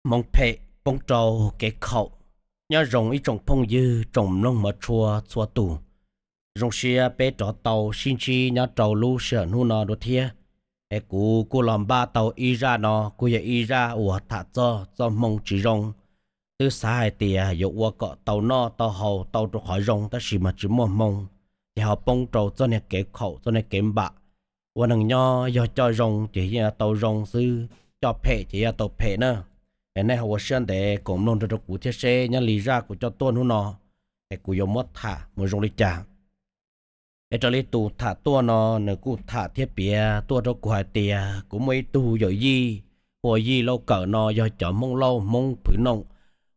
Hmoob phem poob rau kev khaum. Nyob zoo ib tsoom phooj ywg tsoom mloog mov tshua txhua tus, zoo siab peb rov tau sib ntsib nyob rau lub sij hawm hnub no dua thiab. Es kuv kuj los npaj tau ib zaj no, kuj yog ib zaj uas tham txog txoj hmoo tsis zoo, twb xav hais tias yuav ua kom tau noj tau haus tau rau qhov zoo tab sis mas tsis muaj hmoo, ces ho poob rau txoj niag kev khaum txoj niag kev npam. Ua neeg nyob yog coj zoo ces yeej yuav tau zoo xwb, coj phem ces yuav tau phem na. Es nej ho ua siab ntev koom mloog nrog rau kuv thiab seb nyob li zaj kuv coj tuaj hnub no es kuv yuav muab tham mus zoo li cas. Es raws li tus tham tuaj no, nws kuj tham thiab piav tuaj rau kuv hais tias kuv muaj ib tug yawm yij, hu ua Yij Lauj Kawm no yog cov Hmoob Lauj Hmoob Phwv Noom,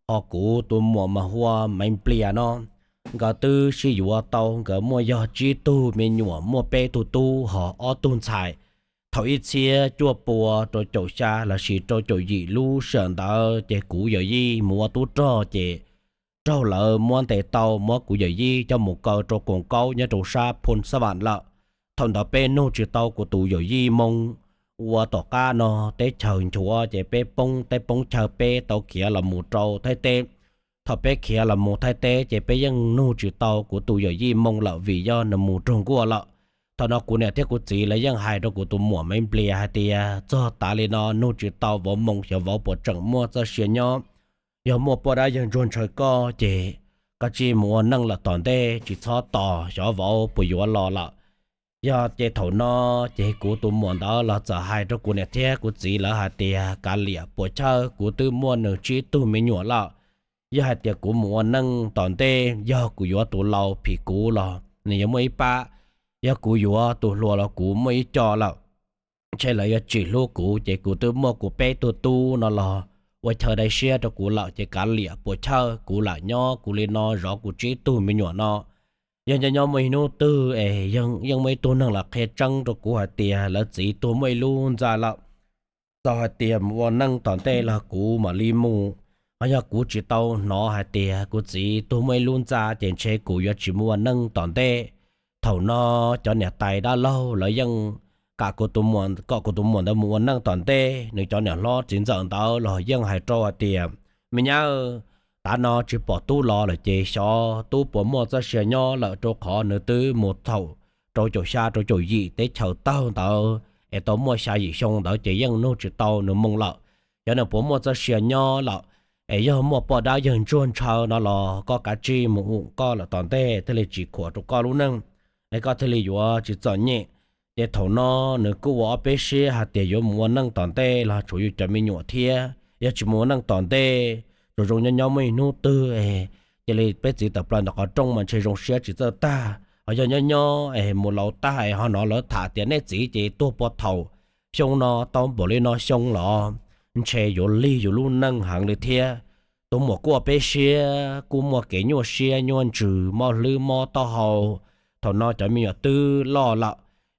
ho kuv tus muam mas hu ua Maiv Nplias no. Nkawd twb sib yuav tau, nkawd muaj yog tsib tug me nyuam, muaj peb tug tub ho ob tug ntxhais. Thaum ib txhiab cuaj pua rau caum xya lossis rau caum yim lub sij hawm ntawd ces kuv yawm yij mus ua tub rog ces raug lawv muab ntes tau, muab kuv yawm yij coj mus kaw rau koom kaub nyob rau sab Phoo Xab Vam lawm. Thaum ntawd peb nug tsis tau kuv tus yawm yij moo. Ua tom qab no teb chaws nchuav ces peb poob teb poob chaw, peb tau khiav los mus rau Thaib teb. Thaum peb khiav los mus Thaib teb ces peb yeej nug tsis tau kuv tus yawm yij moo lawm vim yog nws mus raug nkuaj lawm. Thaum no kuv niam thiab kuv txiv lawv yeej hais rau kuv tus muam Maiv Nplias hais tias txog tav li no nug tsis tau vauv moo, xyov vauv puas tseem muaj txoj sia nyob. Yog muaj poj dab yawg ntsuag ntshaw koj ces koj cia li mus ua neej lawm tom ntej, tsis txhob tos xyov vauv puas yuav los lawm. Yog ces thaum no ces kuv tus muam ntawd los txawm hais rau kuv niam thiab kuv txiv lawv hais tias kav liam puas chawj, kuv twb muaj nws tsib tug me nyuam lawm. Yog hais tias kuv mus ua neej tom ntej, yog kuv yuav tus laus phim kuv los nws yuav muaj ib pab, yog kuv yuav tus hluas los kuv muaj ib co lawm. Ntshe lawv yuav tsis hlub kuv, ces kuv twb muaj kuv peb tug tub no los ua chaw dai siab rau kuv lawm, ces kav liam puas chawj, kuv lam nyob kuv li no zov kuv tsib tug me nyuam no. Yog nyob nyob muaj ib hnub twg es yeej muaj ib tug neeg los qhia tseeb rau kuv hais tias lawv txiv tuag muaj ib lub ntxa lawm. Txawm hais tias mus ua neej tom ntej los kuv mam li mus, ho yog kuv tsis tau hnov hais tias kuv txiv tuag muaj ib lub ntxa ces ntshe kuv yuav tsis mus ua neej tom ntej. Thaum no cov niam tais dab laug lawv yeej kam kuv tus muam, kom kuv tus muam ntawd mus ua neej tom ntej. Nws cov niam hlob txiv ntxawm ntawd los yeej hais rau hais tias, me nyab, tav no tsis pom tub los lawm ces xyov tub puas muaj txoj sia nyob lawm, rau qhov nws twb mus thaum rau caum xya rau caum yim teb chaws taug ntawd es tau muaj xya yim xyoo ntawd ces yeej nug tsis tau nws moo lawm. Xyov nws puas muaj txoj sia nyob lawm, es yog muaj poj dab yawg ntsuag ntshaw no los koj kav tsij mus ua koj lawm tom ntej thiaj li tsis khuam rau koj lub neej, es koj thiaj li yuav tsis txom nyem. Ces thaum no nws kuj ua ob peb siab hais tias yuav mus ua neej tom ntej los tshuav yus cov me nyuam thiab, yog tsis mus ua neej tom ntej, tsuas zoo nyob nyob muaj ib hnub twg es cia li peb txiv tawm plaws ntawm qhov rooj mas ntshe zoo siab tsis txawj tag. Ho yog nyob nyob es mus laus tag es ho hnov lawv tham tias nej txiv ces tuag puag thaum xyoo no tau npaum li no xyoo los ntshe yuav lig yus lub neej heev li thiab. Tus muam kuj ua peb siab, kuj muaj kev nyuaj siab nyuaj ntsws mob hlwb mob taub hau. Thaum no cov me nyuam twb loj lawm,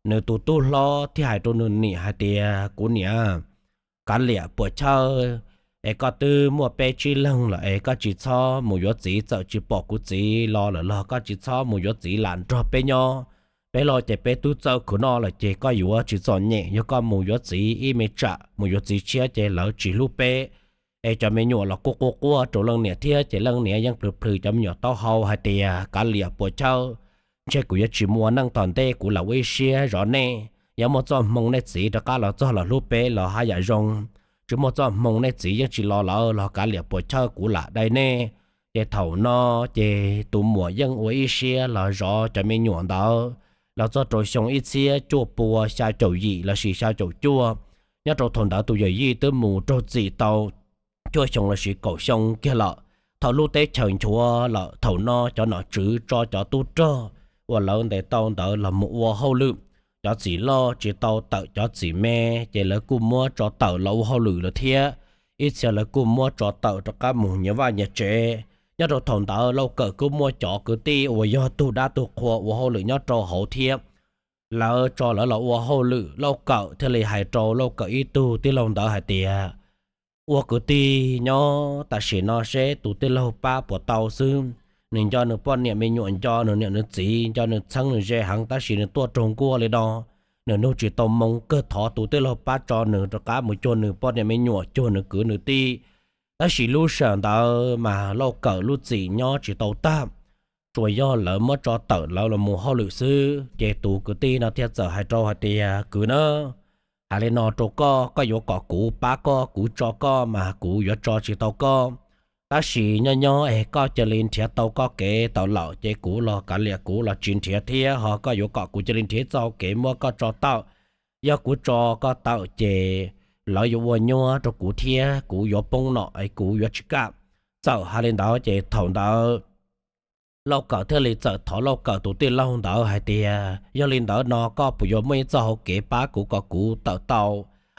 nws tus tub hlob thiaj hais rau nws niam hais tias, kuv niam, kav liam puas chawj, es koj twb muaj peb tsib leeg lawm es koj tsis txhob mus yuav txiv, txawm tsis pom kuv txiv los lawm los koj tsis txhob mus yuav txiv lam nrog peb nyob. Peb los ces peb twb txawj khwv noj lawm ces koj yuav tsis txom nyem. Yog koj mus yuav txiv ib me tsam mus yuav txiv tshiab ces lawv tsis hlub peb. Es cov me nyuam los kuj quaj quaj rau leej niam thiab ces leej niam yeej plhws plhws cov me nyuam taub hau hais tias, kav liam puas chawj, ntshe kuv yuav tsis mus ua neej tom ntej, kuv lam ua ib siab zov nej. Yog muaj txoj hmoo nej txiv rov qab los txog los hlub peb los haj yam zoo, tsis muaj txoj hmoo nej txiv yeej tsis los lawm los kav liam puas chawj, kuv lam dai nej. Ces thaum no ces tus muam yeej ua ib siab los zov cov me nyuam ntawd los txog rau xyoo ib txhiab cuaj pua xya caum yim lossis xya caum cuaj. Nyob rau thaum ntawd tus yawm yij twb mus raug txim tau cuaj xyoo lossis kaum xyoo kiag lawm. Thaum lub teb chaws nchuav lawm, thaum no cov nom tswv tso cov tub rog uas lawv ntes tau ntawd los mus ua hauj lwm. Cov txiv loj tsis tau tawm cov txiv me, ces lawv kuj muab tso tawm los ua hauj lwm lawm thiab. Ib txhia lawv kuj muab tso tawm rov qab mus nyias vaj nyias tsev. Nyob rau thaum ntawd Lauj Kawm kuj muaj cov kwv tij uas yog tug dab tug qhua ua hauj lwm nyob rau hauv thiab. Lawv tso lawv los ua hauj lwm, Lauj Kawm thiaj li hais rau Lauj Kawm ib tug tij laug ntawd hais tias, ua kwv tij nyob tam sim no seb tus tij laug pab puas tau xwb. Nws nco nws poj niam me nyuam, nco nws niam nws txiv, nco nws txheeb nws ze heev tab sis nws tuaj raug nkuaj li no, nws nug tsis tau moo, kawg thov tus tij laug pab tso nws rov qab mus cuag nws poj niam me nyuam, cuag nws kwv nws tij. Tab sis lub sij hawm ntawd mas Lauj Kawm lub txim nyob tsis tau tag, tsuas yog lawv muab tso tawm lawv los mus hauj lwm xwb. Ces tus kwv tij no thiaj txawm hais rau hais tias, Kwv na, hais li no rau koj, koj yuav kom kuv pab koj, kuv tso koj mas kuv yuav tso tsis tau koj. Tab sis nyob nyob es koj cia li nrhiav tau koj kev tawm lawm ces kuv los kav liam, kuv los tsis nrhiav thiab. Ho koj yuav kom kuv cia li nrhiav txoj hau kev muab koj tso tawm. Yog kuv tso koj tawm ces lawv yuav ua nyuaj rau kuv thiab kuv yuav poob nom es kuv yuav tsis kam. Txawm hais li ntawd ces thaum ntawd Lauj Kawm thiaj li txawm thov Lauj Kawm tus tij laug ntawd hais tias, Yog li ntawd no koj puas yuav muaj ib txoj hau kev pab kuv kom kuv tawm tau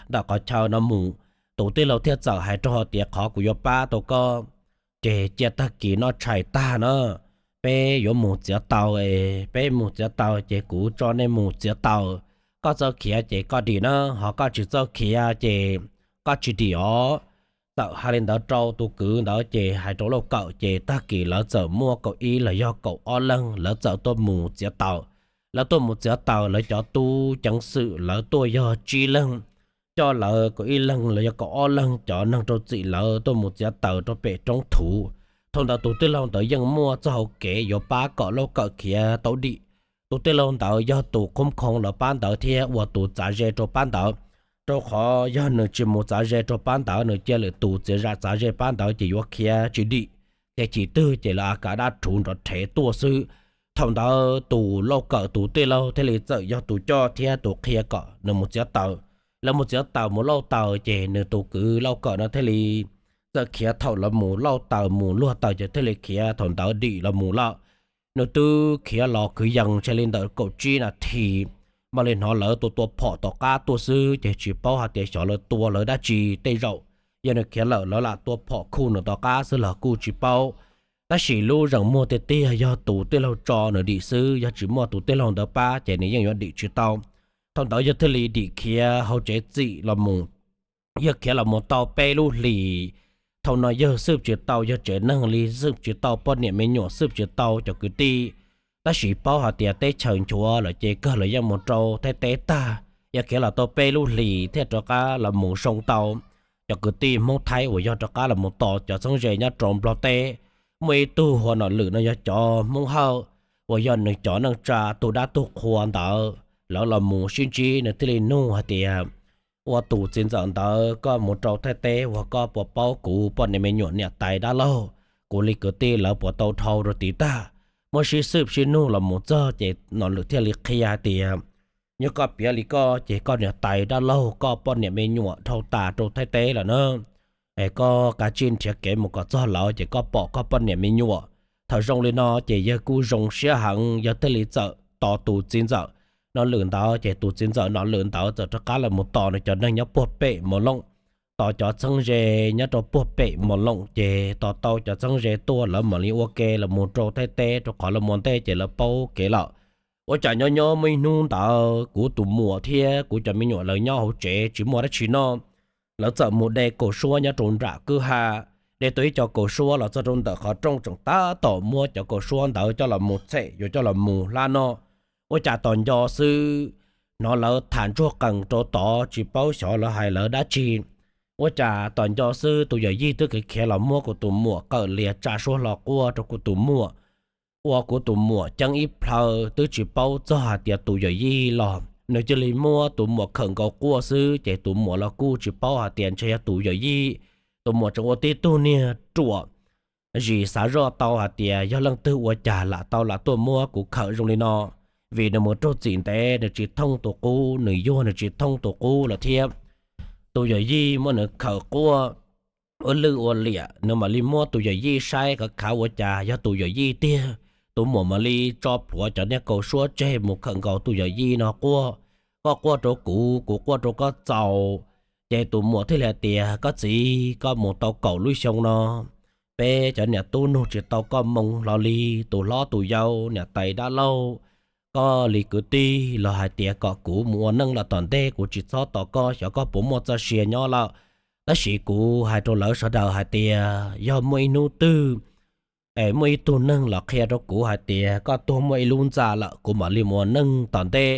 ntawm qhov chaw no mus? Tus tij laug thiaj txawm hais rau hais tias, Qhov kuv yuav pab tau koj ces cia tag kis noj tshais tag na, peb yuav mus txiav taws. Peb mus txiav taws ces kuv tso nej mus txiav taws. Koj txawj khiav ces koj dim na, ho koj tsis txawj khiav ces koj tsis dim os. Txawm hais li ntawd rau tus kwv ntawd ces hais rau Lauj Kawm ces tag kis lawv txawm muaj kaum ib los yog kaum ob leeg lawv txawm tuaj mus txiav taws. Lawv tuaj mus txiav taws, lawv cov tub ceev xwm lawv tuaj yog tsib leeg, coj lawv kaum ib leeg los yog kaum ob leeg cov neeg rau txim lawv tuaj mus txiav taws rau pem roob thuv. Thaum ntawd tus tij laug ntawd yeej muaj txoj hau kev yuav pab kom Lauj Kawm khiav tau dim. Tus tij laug ntawd yog tus khoob khoo lawv pab ntawd thiab ua tus txav ze rau pab ntawd, rau qhov yog nws tsis mus txav ze rau pab ntawd, nws cia lwm tus txiav zam txav ze pab ntawd ces yuav khiav tsis dim, khiav chim twg ces lawv a kav dab rhuv nrov rhev tuaj xwb. Thaum ntawd tus Lauj Kawm tus tij laug thiaj li txawm yog tus coj thiab tus qhia kom nws mus txiav taws. Lawv mus txiav taws mus lauj taws ces nws tus kwv Lauj Kawm no thiaj li txawm khiav thaum lawv mus lauj taws mus luag taws ces thiaj li khiav thaum ntawd dim los mus lawm. Nws twb khiav los kwv yees ntshe li ntawm kaum tsib nas this, mam li hnov lawv tua tua phom tom qab tuaj xwb ces tsis paub hais tias xyov lawv tua lawv dab tsi, tej zaum yog nws khiav lawm lawv lam tua phom khuj nws tom qab xwb los kuj tsis paub. Tab sis lub zeem muag tiag tiag yog tus tij laug tso nws dim xwb, yog tsis muaj tus tij laug ntawd pab ces nws yeej yuav dim tsis tau. Thaum ntawd yawg thiaj li dim khiav hauv tsev txim los mus. Yawg khiav los mus tau peb lub hlis, thaum no yawg xwb tsis tau yawg tsev neeg li, xwb tsis tau poj niam me nyuam, xwb tsis tau cov kwv tij. Tab sis paub hais tias teb chaws nchuav lawm ces kawg los yeej mus rau Thaib teb tag. Yawg khiav los tau peb lub hlis thiaj rov qab los mus zoo tau cov kwv tij Hmoob Thaib uas yog rov qab los mus tos cov txheeb ze nyob rau Nplog teb. Muaj ib tug hu ua Nom Lwm no yog cov Hmoob Hawj uas yog nws cov neej tsa tug dab tug qhua ntawd, lawv los mus sib ntsib nws thiaj li nug hais tias, Ua tus txiv ntxawm ntawd, koj mus rau Thaib teb uas koj puas paub kuv poj niam me nyuam niam tais dab laug, kuv li kwv tij lawv puas tau dhau rau tid tag? Muab sib xwb sib nug los mus txog ces Nom Lwm thiaj li qhia hais tias, Yog koj piav li koj ces koj niam tais dab laug koj poj niam me nyuam dhau tas rau Thaib teb lawm na. Es koj kav tsij nrhiav kev mus kom txog lawv ces koj pom koj poj niam me nyuam. Thaum zoo li no ces yawg kuj zoo siab heev, yawg thiaj li txawm tos tus txiv ntxawm Nom Lwm ntawd, ces tus txiv ntxawm Nom Lwm ntawd txawm rov qab los mus tos nws cov neeg nyob puag pem Mos Looj, tos cov txheeb ze nyob rau puag pem Mos Looj, ces tos tau cov txheeb ze tuaj lawv mam li ua ke los mus rau Thaib teb, rau qhov lawv mus ua ntej ces lawv paub kev lawm. Ua cas nyob nyob muaj ib hnub ntawd kuv tus muam thiab kuv cov me nyuam lawv nyob hauv tsev tsis muaj dab tsi noj, lawv txawm mus de kaus suab nyob rau nram kwj ha, de tau ib co kaus suab los txog rau ntawm qhov rooj tseem tab tom muab cov kaus suab ntawd coj los mus txhem yuav coj los mus hlab noj. Ua cas tos nco xwb, hnov lawv tham ntsuag qees rau tod tsis paub xyov lawv hais lawv dab tsi. Ua cas tos nco xwb tus yawm yij twb khiav khiav los muab kuv tus muam qawm lias tsa suab hlo quaj rau kuv tus muam. Ua kuv tus muam ceeb ib plhaw twb tsis paub txog hais tias tus yawm yij los, nws cia li muab tus muam khawm nkaus quaj xwb ces tus muam los kuj tsis paub hais tias ntshe yog tus yawm yij. Tus muam tseem ua tib tug niag ruam, zis xav zoj tau hais tias yog leej twg ua cas lam tau lam tuaj muab kuv khawm zoo li no, vim nws mus raug txim ntev nws tsis thooj tus qub, nws yuag nws tsis thooj tus qub lawm thiab. Tus yawm yij muab nws khawm quaj ua lwj ua liam, nws mam li muab tus yawm yij saib khav khav ua cas yog tus yawm yij tiag. Tus muam mam li tso plhuav cov niag kaus suab tseg mus khawm nkaus tus yawm yij no quaj. Koj quaj rau kuv, kuv quaj rau koj txaus. Ces tus muam thiaj li hais tias, Koj txiv, koj mus tau kaum lub xyoo no, peb cov niam tub nug tsis tau koj moo hlo li. Tus hlob tus yau, niam tais dab laug, koj li kwv tij los hais tias kom kuv mus ua neej los tom ntej kuv tsis txhob tos koj, xyov koj puas muaj txoj sia nyob lawm. Tab sis kuv hais rau lawv sawv daws hais tias yog muaj ib hnub twg es muaj ib tug neeg los qhia rau kuv hais tias koj tuag muaj ib lub ntxa lawm, kuv mam li mus ua neej tom ntej.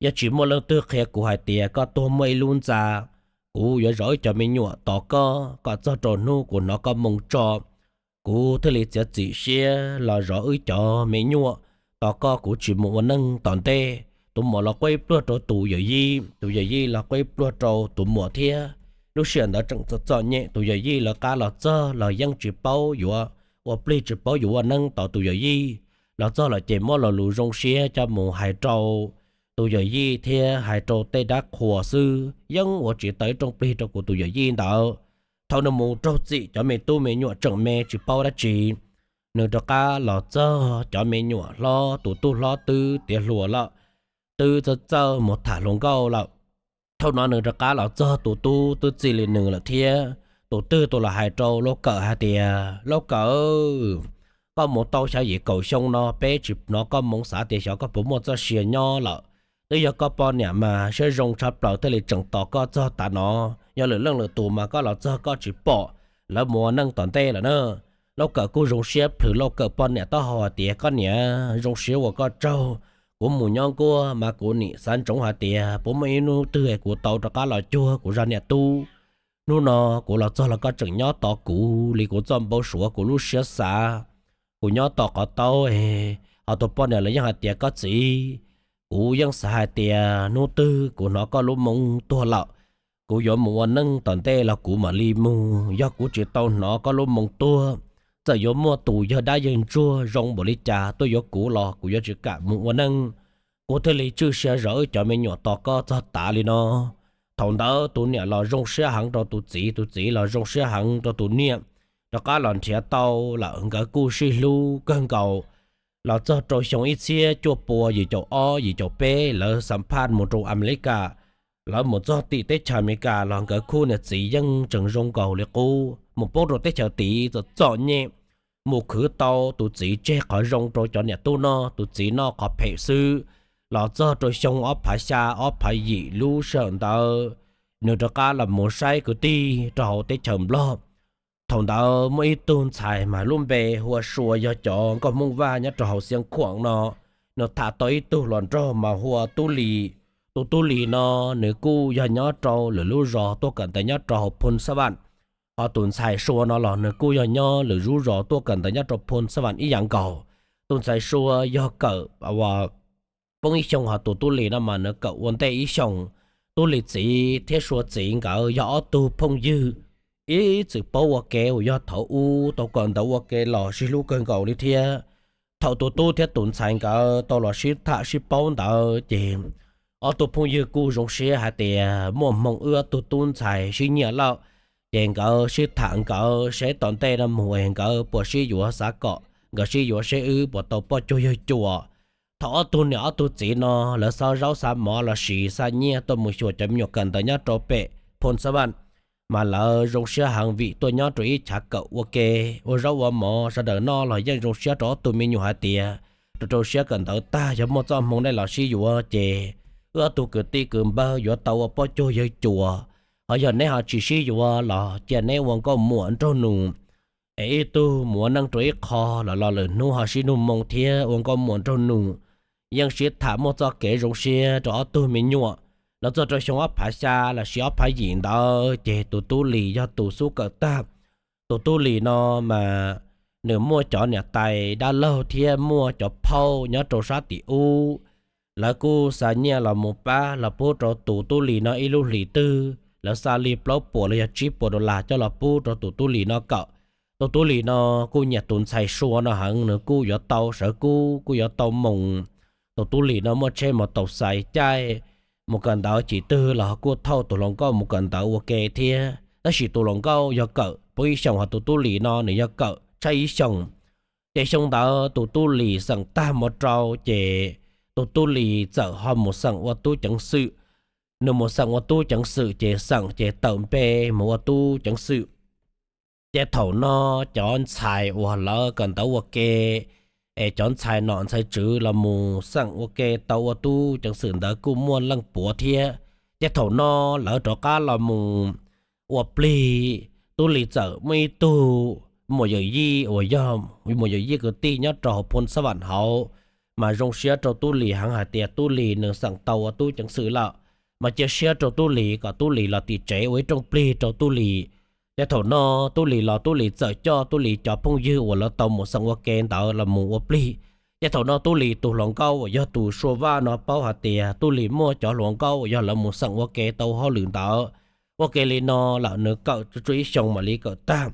Yog tsis muaj leej twg qhia kuv hais tias koj tuag muaj ib lub ntxa, kuv yuav zov wb cov me nyuam tos koj, kom txog rau hnub kuv hnov koj moo tso, kuv thiaj li txiav txim siab los zov wb cov me nyuam tos koj, kuv tsis mus ua neej tom ntej. Tus muam los quab ib pluag rau tus yawm yij, tus yawm yij los quab ib pluag rau tus muam thiab. Lub sij hawm ntawd tseem txom txom nyem, tus yawm yij lawv qab los txog los yeej tsis paub yuav ua plig, tsis paub yuav ua neej tos tus yawm yij. Los txog lawm ces muab lo lus zoo siab coj mus hais rau tus yawm yij thiab hais rau tej dab qhuas xwb, yeej ua tsis tau ib rooj plig rau kuv tus yawm yij ntawd. Thaum nws mus raug txim, cov me tub me nyuam tseem me tsis paub dab tsi, nws rov qab los txog, cov me nyuam hlob, tus tub hlob twb tiav hluas lawm, twb txawj txawj mus tham hluas nkauj lawm. Thaum no nws rov qab los txog, tus tub twb txij li nws lawm thiab. Tus twg tus los hais rau Lauj Kawm hais tias, Lauj Kawm, koj mus tau xya yim kaum xyoo no peb tsis hnov koj moo, xav tias xyov koj puas muaj txoj sia nyob lawm. Twb yog koj poj niam mas siab zoo tshaj plaws thiaj li tseem tos koj txog tav no. Yog lwm leej lwm tus mas koj los txog koj tsis pom lawv mus ua neej tom ntej lawm na. Lauj Kawm kuj zoo siab plhws Lauj Kawm poj niam taub hau hais tias, Koj niam, zoo siab ua koj tsaug, kuv mus nyob nkuaj mas kuv nim xav ntsoov hais tias puas muaj ib hnub twg kuv tau rov qab los cuag kuv zaj niam tub. Hnub no kuv los txog los koj tseem nyob tos kuv li kuv txoj npau suav, kuv lub siab xav. Kuv nyob tos qhov taub, ho tus poj niam los yeej hais tias, Koj txiv, kuv yeej xav hais tias hnub twg kuv hnov koj lub moo tuag lawm, kuv yuav mus ua neej tom ntej los kuv mam li mus. Yog kuv tsis tau hnov koj lub moo tuag, txawm yuav muaj tus yawg dab yawg ntsuag zoo npaum li cas tuaj yuav kuv los kuv yuav tsis kam mus ua neej. Kuv thiaj li tswj sia zov wb cov me nyuam tos koj txog tav li no. Thaum ntawd tus niam los zoo siab heev rau tus txiv, tus txiv los zoo siab heev rau tus niam, rov qab los nrhiav tau lawm, nkawd kuj sib hlub kawg nkaus. Los txog rau xyoo ib txhiab cuaj pua yim caum ob yim caum peb, lawv xam phaj mus rau Amelikas. Lawv mus txog tim teb chaws Amelikas los nkawd khub niam txiv yeej tseem zoo nkaus li qub. Mus poob rau teb chaws tid txom txom nyem, mus khwv tau, tus txiv tseg qhov zoo rau cov niam tub noj, tus txiv noj qhov phem xwb. Los txog rau xyoo ob phav xya ob phav yim lub sij hawm ntawd, nws rov qab los mus saib kwv tij rau hauv teb chaws Nplog. Thaum ntawd muaj ib tug ntxhais mas lub npe hu ua Sua, yog cov nkauj Hmoob Vaj nyob rau hauv Xiav Khuam no, nws tham tau ib tug hluas nraug mas hu ua Tub Lis. Tus Tub Lis no nws kuj yog nyob rau lwm lub zos tuaj kawm ntawv nyob rau hauv Phoos Xab Vam. Ho tus ntxhais Sua no los nws kuj yog nyob lwm lub zos tuaj kawm ntawv nyob rau Phoos Xab Vam ib yam nkaus. Tus ntxhais Sua yog kawm poob ib xyoos, ho tus Tub Lis no mas nws kawm ua ntej ib xyoos. Tub Lis txiv thiab Sua txiv nkawd yog ob tug phooj ywg ib txwm paub ua ke uas yog thaum ub tau kawm ntawv ua ke los sib hlub kawg nkaus li thiab. Thaum tus tub thiab tus ntxhais nkawd tau los sib tham sib paub ntawd ces ob tug phooj ywg kuj zoo siab hais tias muaj hmoo wb ob tug tub ntxhais sib nyiam lawm. Ces nkawd sib tham nkawd seb tom ntej no mus nkawd puas sib yuav, xav kom nkawd sib yuav seb wb puas tau poj cuag yawg cuas. Thaum ob tug niam ob tug txiv no lawv xa zaub xa mov los sis xa nyiaj tuaj mus xyuas cov me nyuam kawm ntawv nyob rau pem Phoos Xab Vam, mas lawv zoo siab heev vim tuaj nyob rau ib chav kawm ua ke, ua zaub ua mov sawv daws noj los yeej zoo siab rau ob tug me nyuam hais tias rau rau siab kawm ntawv tag yog muaj txoj hmoo nej los sib yuav ces wb ob tug kwv tij kwv npawg yuav tau ua poj cuag yawg cuas. Ho yog neb ho tsis sib yuav los cia neb ua nkauj muam nraug nus es ib tug mus ua neej rau ib qho los los lwm hnub ho sib nug moo thiab ua nkauj muam nraug nus. Yeej sib tham muaj txoj kev zoo siab rau ob tug me nyuam. Los txog rau xyoo ob phav xya los sis ob phav yim ntawd ces tus Tub Lis yog tus xub kawm tag. Tus Tub Lis no mas nws muaj cov niam tais dab laug thiab muaj cov phauj nyob rau sab tim ub. Lawv kuj xa nyiaj los mus pab los pub rau tus Tub Lis no ib lub hlis twg, lawv xa li plaub puas los yog tsib puas dollar coj los pub rau tus Tub Lis no kawm. Tus Tub Lis no kuj nyiam tus ntxhais Sua no heev, nws kuj yuav tau sawv kub, kuj yuav tau moos. Tus Tub Lis no muaj tsheb mos taus xais caij, mus kawm ntawv chim twg los kuj thauj tus hluas nkauj mus kawm ntawv ua ke thiab. Tab sis tus hluas nkauj yog kawm poob ib xyoos, ho tus Tub Lis no nws yog kawm tshaj ib xyoos. Ces xyoo ntawd tus Tub Lis xeem tag mov rau ces tus Tub Lis txawm ho mus xeem ua tub ceev xwm. Nws mus xeem ua tub ceev xwm ces xeem ces tawm npe mus ua tub ceev xwm. Ces thaum no cov ntxhais uas lawv kawm ntawv ua ke, es cov ntxhais nom ntxhais tswv los mus xeem ua ke tau ua tub ceev xwm ntawd kuj muaj leej puav thiab. Ces thaum no lawv rov qab los mus ua plig, Tub Lis txawm muaj ib tug muam yawm yij uas yog muam yawm yij kwv tij nyob rau hauv Phoos Xab Vam hauv, mas zoo siab rau Tub Lis heev hais tias Tub Lis nws xeem tau ua tub ceev xwm lawm. mas cia siab rau Tub Lis kom Tub Lis los tim tsev ua ib rooj plig rau Tub Lis. Ces thaum no Tub Lis los Tub Lis txawm coj Tub Lis cov phooj ywg uas lawv tau mus xeem ua ke ntawd los mus ua plig. Ces thaum no Tub Lis tus hluas nkauj uas yog tus Sua Vaj no paub hais tias Tub Lis muaj cov hluas nkauj uas yog lawv mus xeem ua ke tau hauj lwm ntawd. Ua ke li no lawm nws kawm tsuas ib xyoos mam li kawm tag.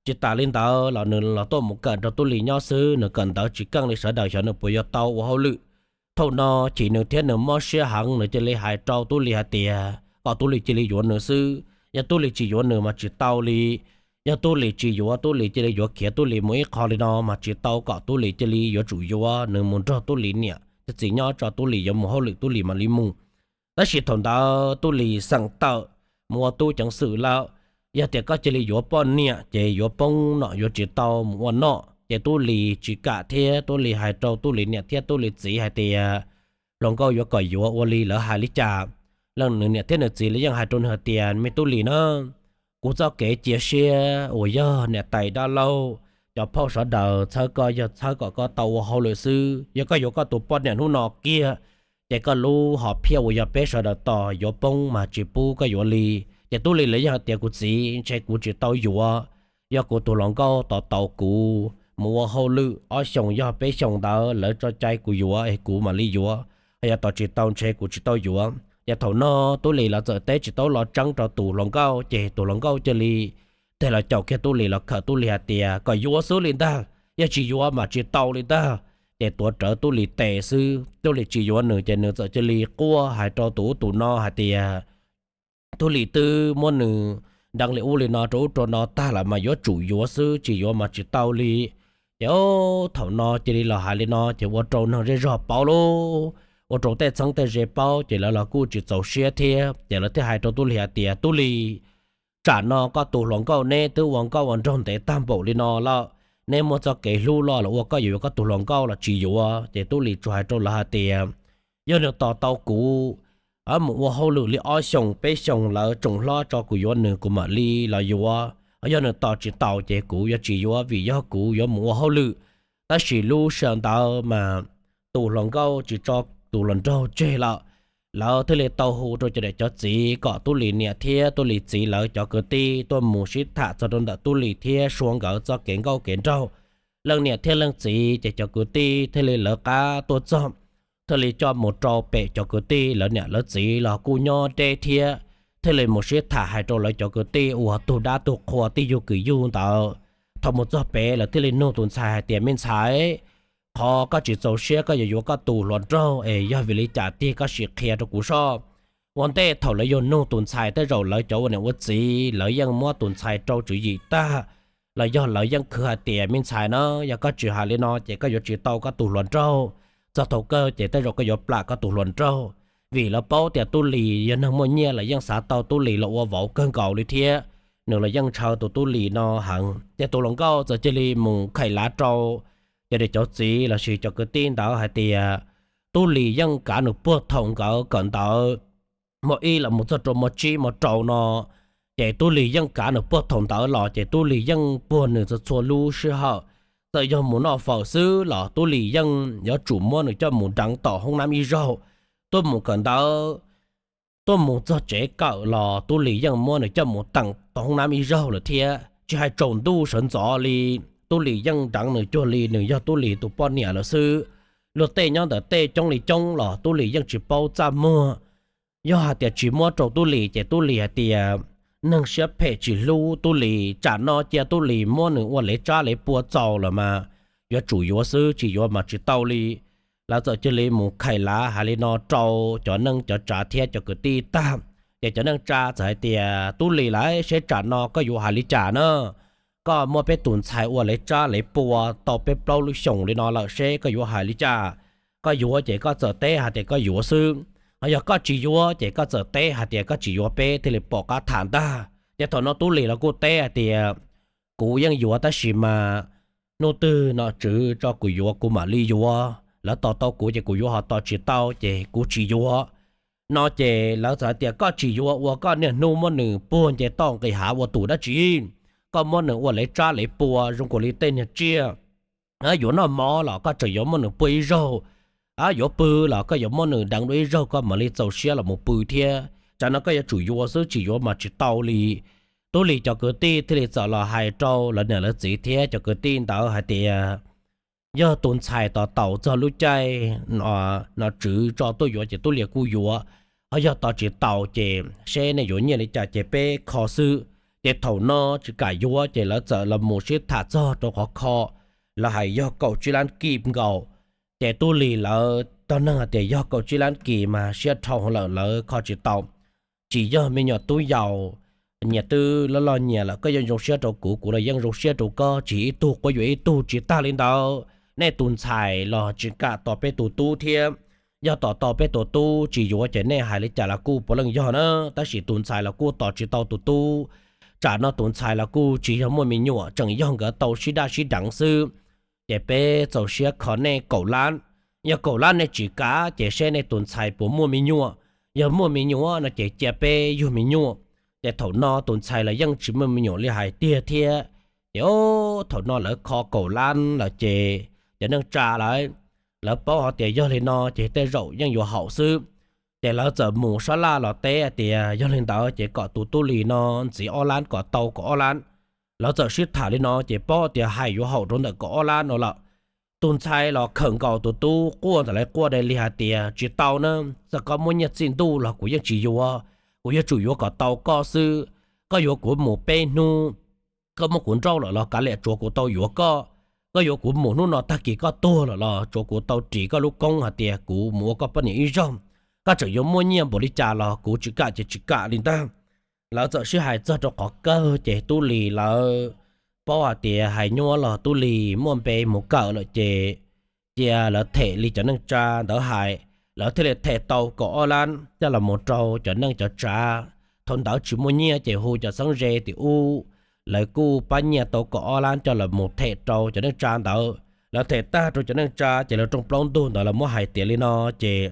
Tsis tas li ntawd los nws los tuaj mus kawm nrog Tub Lis nyob xwb, nws kawm ntawv tsis keej li sawv daws xyov nws puas yuav tau ua hauj lwm. Thaum no chim nws thiab nws mob siab heev, nws cia li hais rau Tub Lis hais tias kom Tub Lis cia li yuav nws xwb, yog Tub Lis tsis yuav nws mas tsis tau li. Yog Tub Lis tsis yuav, Tub Lis cia li yuav khiav Tub Lis mus ib qho li no mas tsis tau, kom Tub Lis cia li yuav tsum yuav nws mus nrog Tub Lis niam thiab txiv nyob tso, Tub Lis yuav mus hauj lwm Tub Lis mam li mus. Tab sis thaum ntawd Tub Lis xeem tawm mus ua tub ceev xwm lawm. Yog tias koj cia li yuav poj niam ces yuav poob nom yuav tsis tau mus ua noj. Ces Tub Lis tsis kam thiab Tub Lis hais rau Tub Lis niam thiab Tub Lis txiv hais tias hluas nkauj yuav kom yuav ua li lawv hais li cas. Leej nws niam thiab nws txiv li yeej hais rau nws hais tias me Tub Lis na, kuv txoj kev cia siab uas yog niam tais dab laug, cov phauj sawv daws txhawb koj yog txhawb kom koj tau ua hauj lwm xwb, yog koj yuav koj tus poj niam hnub no kiag ces koj lub hom phiaj uas yog peb sawv daws tos yuav poob mas tsis pub koj yuav li. Ces Tub Lis li yeej hais tias kuv txiv, ntshe kuv tsis tau yuav. Yog kuv tus hluas nkauj tos tau kuv mus ua hauj lwm ob xyoos yog peb xyoos ntawd lawv tso cai kuv yuav es kuv mam li yuav, yog tos tsis tau ntshe kuv tsis tau yuav. Ces thaum no Tub Lis los txawm teb tsis tau lo tseeb rau tus hluas nkauj ces tus hluas nkauj cia li tig los caum kiag Tub Lis los khawm Tub Lis hais tias kom yuav xwb li ntag, yog tsis yuav mas tsis tau li ntag. Ces tuav rawv Tub Lis tes xwb, Tub Lis tsis yuav nws ces nws txawm cia li quaj hais rau tus ub tus no hais tias Tub Lis twb muab nws deev li ub li no rau ub rau no tag lawm mas yuav tsum yuav xwb, tsis yuav mas tsis tau li. Ces thaum no cia li los hais li no ces ua rau neeg zej zog paub lauj, ua rau tej txheeb tej ze paub ces lawv los kuj tsis txaus siab thiab ces lawv thiaj hais rau Tub Lis hais tias Tub Lis, tsam no koj tus hluas nkauj neb twb ua nkauj ua nraug ntev tag npaum li no lawm, neb muaj txoj kev hlub loj los ua koj yuav yuav koj tus hluas nkauj los tsis yuav. Ces Tub Lis tsuas hais rau lawv hais tias yog nws tos tau kuv mus ua hauj lwm li ob xyoos peb xyoos lawv tsoom hlob tso kuv yuav nws kuv mam li los yuav. Yog nws tos tsis tau ces kuv yuav tsis yuav vim yog kuv yuav mus ua hauj lwm. Tab sis lub sij hawm ntawd mas tus hluas nkauj tsis tso tus hluas nraug tseg lawm. Lawv thiaj li tau hu rau cov niam cov txiv kom Tub Lis niam thiab Tub Lis txiv lawv cov kwv tij tuaj mus sib tham txog rau ntawm Tub Lis thiab Sua nkawd txoj kev nkauj kev nraug. Leej niam thiab leej txiv ces cov kwv tij thiaj li lawv qab tuaj txog, thiaj li coj mus rau pem cov kwv tij lawv niam lawv txiv los kuj nyob deb thiab, thiaj li mus sib tham hais rau lawv cov kwv tij uas tug dab tug qhua tij yug kwv yug ntawd. Thaum mus txog pem lawv thiaj li nug tus ntxhais hais tias me ntxhais, qhov koj tsis txaus siab koj yuav yuav koj tus hluas nraug es yog vim li cas tiag koj sim qhia rau kuv soj. Ua ntej thaum lawv yuav nug tus ntxhais tej zaum lawv cov ua niam ua txiv lawv yeej muab tus ntxhais rau tswv yim tag, los yog lawv yeej khwv hais tias me ntxhais na, yog koj tsis hais li no ces koj yuav tsis tau koj tus hluas nraug. Txog thaum kawg ces tej zaum koj yuav plam koj tus hluas nraug. Vim lawv paub tias Tub Lis yog neeg muaj nyiaj lawv yeej xav tau Tub Lis los ua vauv kawg nkaus li thiab, nws los yeej ntshaw tus Tub Lis no heev. Ces tus hluas nkauj txawm cia li mus khaim lav rau cov niam cov txiv los sis cov kwv tij ntawd hais tias Tub Lis yeej kav nws puag thaum nkawd kawm ntawv mos ib los mus txog rau mos tsib mos rau no, ces Tub Lis yeej kav nws puag thaum ntawd los ces Tub Lis yeej puag nws txhua txhua lub sij hawm. Txawm yog mus noj fawm xwb los Tub Lis yeej yuav tsum muab nws coj mus deev tom hoob nab ib zaug. Tuaj mus kawm ntawv, tuaj mus txog tsev kawm los Tub Lis yeej muab nws coj mus teem tom hoob nab ib zaug lawm thiab. Tsis hais tsaus ntuj sawv ntxov li, Tub Lis yeej deev nws cuag li nws yog Tub Lis tus poj niam lawm xwb. Luag tej nyob ntawm tej coob li coob los Tub Lis yeej tsis paub txaj muag. Yog hais tias tsis muab rau Tub Lis ces Tub Lis hais tias neeg siab phem tsis hlub Tub Lis, tsam no cia Tub Lis muab nws ua lev tsab lev pua txaus lawm mas yuav tsum yuav xwb, tsis yuav mas tsis tau li. Lawv txawm cia li mus khaim lav hais li no rau cov neej cov tsav thiab cov kwv tij tag, ces cov neej tsa txawm hais tias Tub Lis lauj, seb tsam no koj yuav hais li cas na. Koj muab peb tus ntxhais ua lev tsab lev pua tau peb plaub lub xyoos li no lawm, seb koj yuav hais li cas. Koj yuav ces koj txawm teb hais tias koj yuav xwb, ho yog koj tsis yuav ces koj txawm teb hais tias koj tsis yuav peb thiaj li pom qab tham ntag. Ces thaum no Tub Lis los kuj teb hais tias kuv yeej yuav tab sis mas hnub twg nom tswv tso kuv yuav kuv mam li yuav, lawv tos tau kuv ces kuv yuav, ho tos tsis tau ces kuv tsis yuav. No ces lawv txawm hais tias koj tsis yuav ua koj niaj hnub muab nws puag nce toj nqis hav ua tus dab tsi? Koj muab nws ua lev tsab lev pua zoo nkaus li tej niag tsiaj yuav noj mov los koj tseem yuav muab nws puag ib zaug. yuav pw los koj yuav muab nws deev dua ib zaug koj mam li txaus siab los mus pw thiab. Tsam no koj yuav tsum yuav xwb, tsis yuav mas tsis tau li. Tub Lis cov kwv tij thiaj li txawm los hais rau lawv niam lawv txiv thiab cov kwv tij ntawd hais tias yog tus ntxhais tos taus txog lub caij nom tswv tso tuaj yuav ces Tub Lis kuj yuav, ho yog tos tsis taus ces seb nej yuav nyiaj li cas ces peb kho xwb. Ces thaum no tsis kam yuav ces lawv txawm los mus sib tham txog rau qhov kho, lawv hais yog kaum tsib lab kis nkaus. Ces Tub Lis lawv tog neeg hais tias yog kaum tsib lab kis mas siab dhau lawm, lawv kho tsis tau. Tsis yog me nyuam tub yaus, nyias twb loj loj nyias lawm, koj yuav zoo siab rau kuv, kuv los yeej zoo siab rau koj, tsis ib tug quab yuav ib tug. Tsis tag li ntawd, nej tus ntxhais los tsis kam tos peb tus tub thiab. Yog tos tau peb tus tub tsis yuav ces nej hais li cas los kuj puav leej yog na, tab sis tus ntxhais los kuj tos tsis tau tus tub. Tsam no tus ntxhais los kuj tsis yog muaj me nyuam, tseem yog nkawd tau sib daj sib deev xwb. Ces peb txaus siab kho nej kaum lab. Yog kaum lab nej tsis kam ces seb nej tus ntxhais puas muaj me nyuam. Yog muaj me nyuam no ces cia peb yug me nyuam. Ces thaum no tus ntxhais los yeej tsis muaj me nyuam li hais tiag thiab. Ces thaum no lawv kho kaum lab lawm ces cov neej tsa lawv, lawv paub hais tias yog li no ces tej zaum yeej yuav haum xwb. Ces lawv txawm mus sab laj los teb hais tias yog li ntawd ces kom tus Tub Lis no ntxiv ob lab kom tau kaum ob lab. Lawv txawm sib tham li no ces paub tias hais yuav haum rau ntawm kaum ob lab no lawm. Tus ntxhais los khawm nkaus tus tub quaj ntawm lawv quaj dai li hais tias tsis tau na, txawm koj muab nyiaj txij ntuj los kuv yeej tsis yuav, kuv yuav tsum yuav kom tau koj xwb. Koj yuav kuv mus peb hnub, koj muab kuv nrauj lawm los kav liam tsuav kuv tau yuav koj. Koj yuav kuv mus hnub no tag kis koj tuag lawm los tsuav kuv tau ris koj lub koob hais tias kuv mus ua koj poj niam ib zaug. Koj tseem yuav muaj nyiaj npaum li cas los kuv tsis kam ces tsis kam li ntag. Lawv txawm sib hais txog rau qhov kawg ces Tub Lis lawv paub hais tias hais nyuaj los Tub Lis muaj npe mus kawm lawm ces cia lawv them li cov neej tsa ntawd hais. Lawv thiaj li them tau kaum ob lab coj los mus rau cov neej cov tsav. Thaum ntawd tsis muaj nyiaj ces hu cov xeeb ze tim ub, lawv kuj pab nyiaj tau kaum ob lab coj los mus them rau cov neej tsa ntawd. Lawv them tag rau cov neej tsa ces lawv rooj plaub ntug ntawd lawv muab hais tias li no ces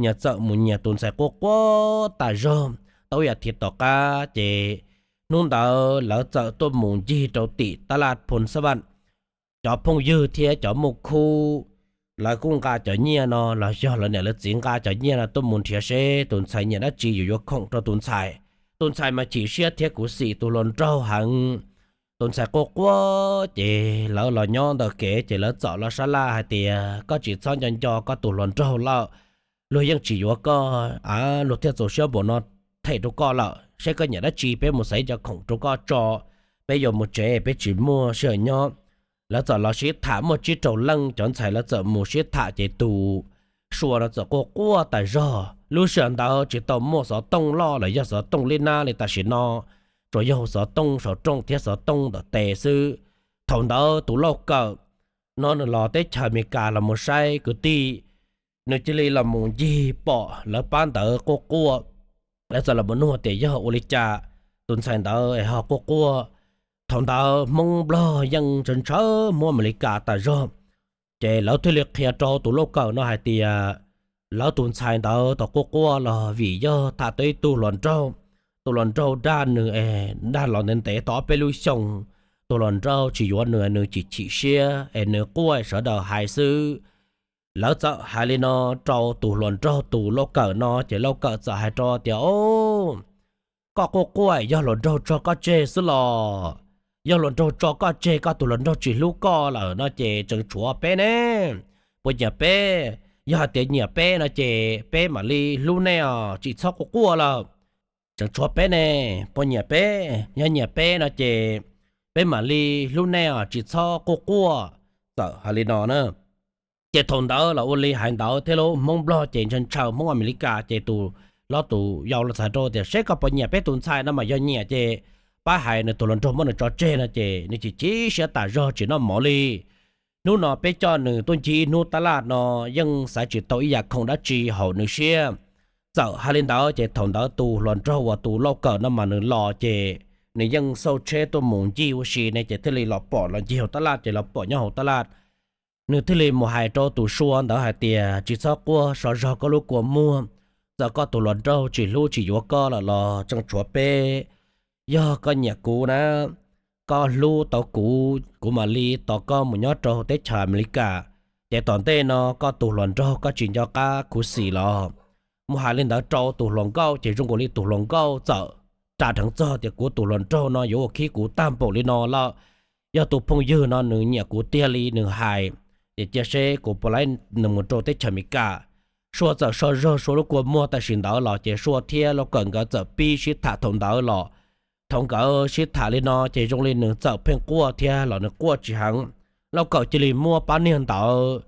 nyias txawm mus nyias tus ntxhais quaj quaj tas zog tau ib yam thiv tom qab ces hnub ntawd lawv txawm tuaj mus ncig rau tim tab laj Phoo Xab Vaj. Cov phooj ywg thiab cov muaj khub lawv kuj nqa cov nyiaj no los yog lawv niam lawv txiv nqa cov nyiaj no tuaj mus nrhiav seb tus ntxhais nyiam dab tsi yuav yuav khoom rau tus ntxhais. Tus ntxhais mas chim siab thiab khuv xim tus hluas nraug heev. Tus ntxhais quaj quaj ces lawv los nyob ntawm kev ces lawv txawm los sab laj hais tias koj tsis txhob nco nco koj tus hluas nraug lawm, luag yeej tsis yuav koj, luag thiaj txaus siab npaum no them rau koj lawm, seb koj nyiam dab tsi peb mus xaiv cov khoom rau koj tso, peb yuav mus tsev peb tsis muaj sij hawm nyob. Lawv txawm los sib tham muaj tsib rau leej cov ntxhais lawv txawm mus sib tham ces tus sua no txawm quaj quaj tas zog. Lub sij hawm ntawd tsis tau muaj xov tooj loj los yog xov tooj lib nab li tam sim no, tsuas yog xov tooj saum rooj thiab xov tooj ntawm tes xwb. Thaum ntawd tus lauj kawm no nws los teb chaws Amelikas los mus saib kwv tij, nws cia li los mus ncig pom lawv pab ntawd quaj quaj. Lawv txawm los mus nug tias yog ua li cas tus ntxhais ntawd es ho quaj quaj. Thaum ntawd Hmoob Nplog yeej ntshaw ntshaw Hmoob Amelikas tas zog, ces lawv thiaj li qhia rau tus lauj kawm no hais tias lawv tus ntxhais ntawd tau quaj quaj los vim yog tham tau ib tug hluas nraug. Tus hluas nraug dag nws es dag los ntev ntev tau ob peb lub xyoos, tus hluas nraug tsis yuav nws, nws chim chim siab es nws quaj sawv daws hais xwb. Lawv txawm hais li no rau tus hluas nraug tus lauj kawm no ces lauj kawm txawm hais rau tias o, koj quaj quaj yog hluas nraug tso koj tseg xwb los? Yog hluas nraug tso koj tseg, koj tus hluas nraug tsis hlub koj lawm no ces tseem tshuav peb ne, puas nyiam peb? Yog hais tias nyiam peb no ces peb mam li hlub nej os, tsis txhob quaj quaj lawm. Tseem tshuav peb ne, puas nyiam peb? Yog nyiam peb no ces peb mam li hlub nej os, tsis txhob quaj quaj. Txawm hais li no na. Ces thaum ntawd los ua li hais ntawd thiab lub Hmoob Nplog ces ntshaw ntshaw Hmoob Amelikas ces tus hlob tus yau los txhais rau tias seb koj puas nyiam peb tus ntxhais no mas yog nyiam ces pab hais nws tus hluas nraug muab nws tso tseg no ces nws chim chim siab tas zog tsis noj mov li. Hnub no peb coj nws tuaj ncig ib hnub tab laj no yeej xaiv tsis tau ib yam khoom dab tsi haum nws siab. Txawm hais li ntawd ces thaum ntawd tus hluas nraug uas tus lauj kawm no mas nws los ces nws yeej xauj tsheb tuaj mus ncig ua si ne ces thiaj li los pom los ncig hauv tab laj ces los pom nyob hauv tab laj. Nws thiaj li mus hais rau tus sua ntawd hais tias tsis txhob quaj, so zog koj lub kua muag. Txawm koj tus hluas nraug tsis hlub tsis yuav koj lawm los tseem tshuav peb. Yog koj nyiam kuv na, koj hlub tau kuv, kuv mam li tos koj mus nyob rau teb chaws Amelikas. Ces tom ntej no koj tus hluas nraug koj tsis nco qab khuv xim los? Mus hais li ntawd rau tus hluas nkauj ces zoo nkaus li tus hluas nkauj txawm ras dheev txog tias kuv tus hluas nraug no yuav ua khib kuv tag npaum li no lawm. Yog tus phooj ywg no nws nyiam kuv tiag li nws hais, ces cia seb kuv puas laib nws mus rau teb chaws Amelikas. Sua txawm so zog sua lub kua muag tam sim ntawd los ces sua thiab Lauj Kawm nkawd txawm pib sib tham thaum ntawd los. Thaum nkawd sib tham li no ces zoo li nws txawm pheej quaj thiab los nws quaj tsis heev. Lauj Kawm cia li muab pab niag ntawd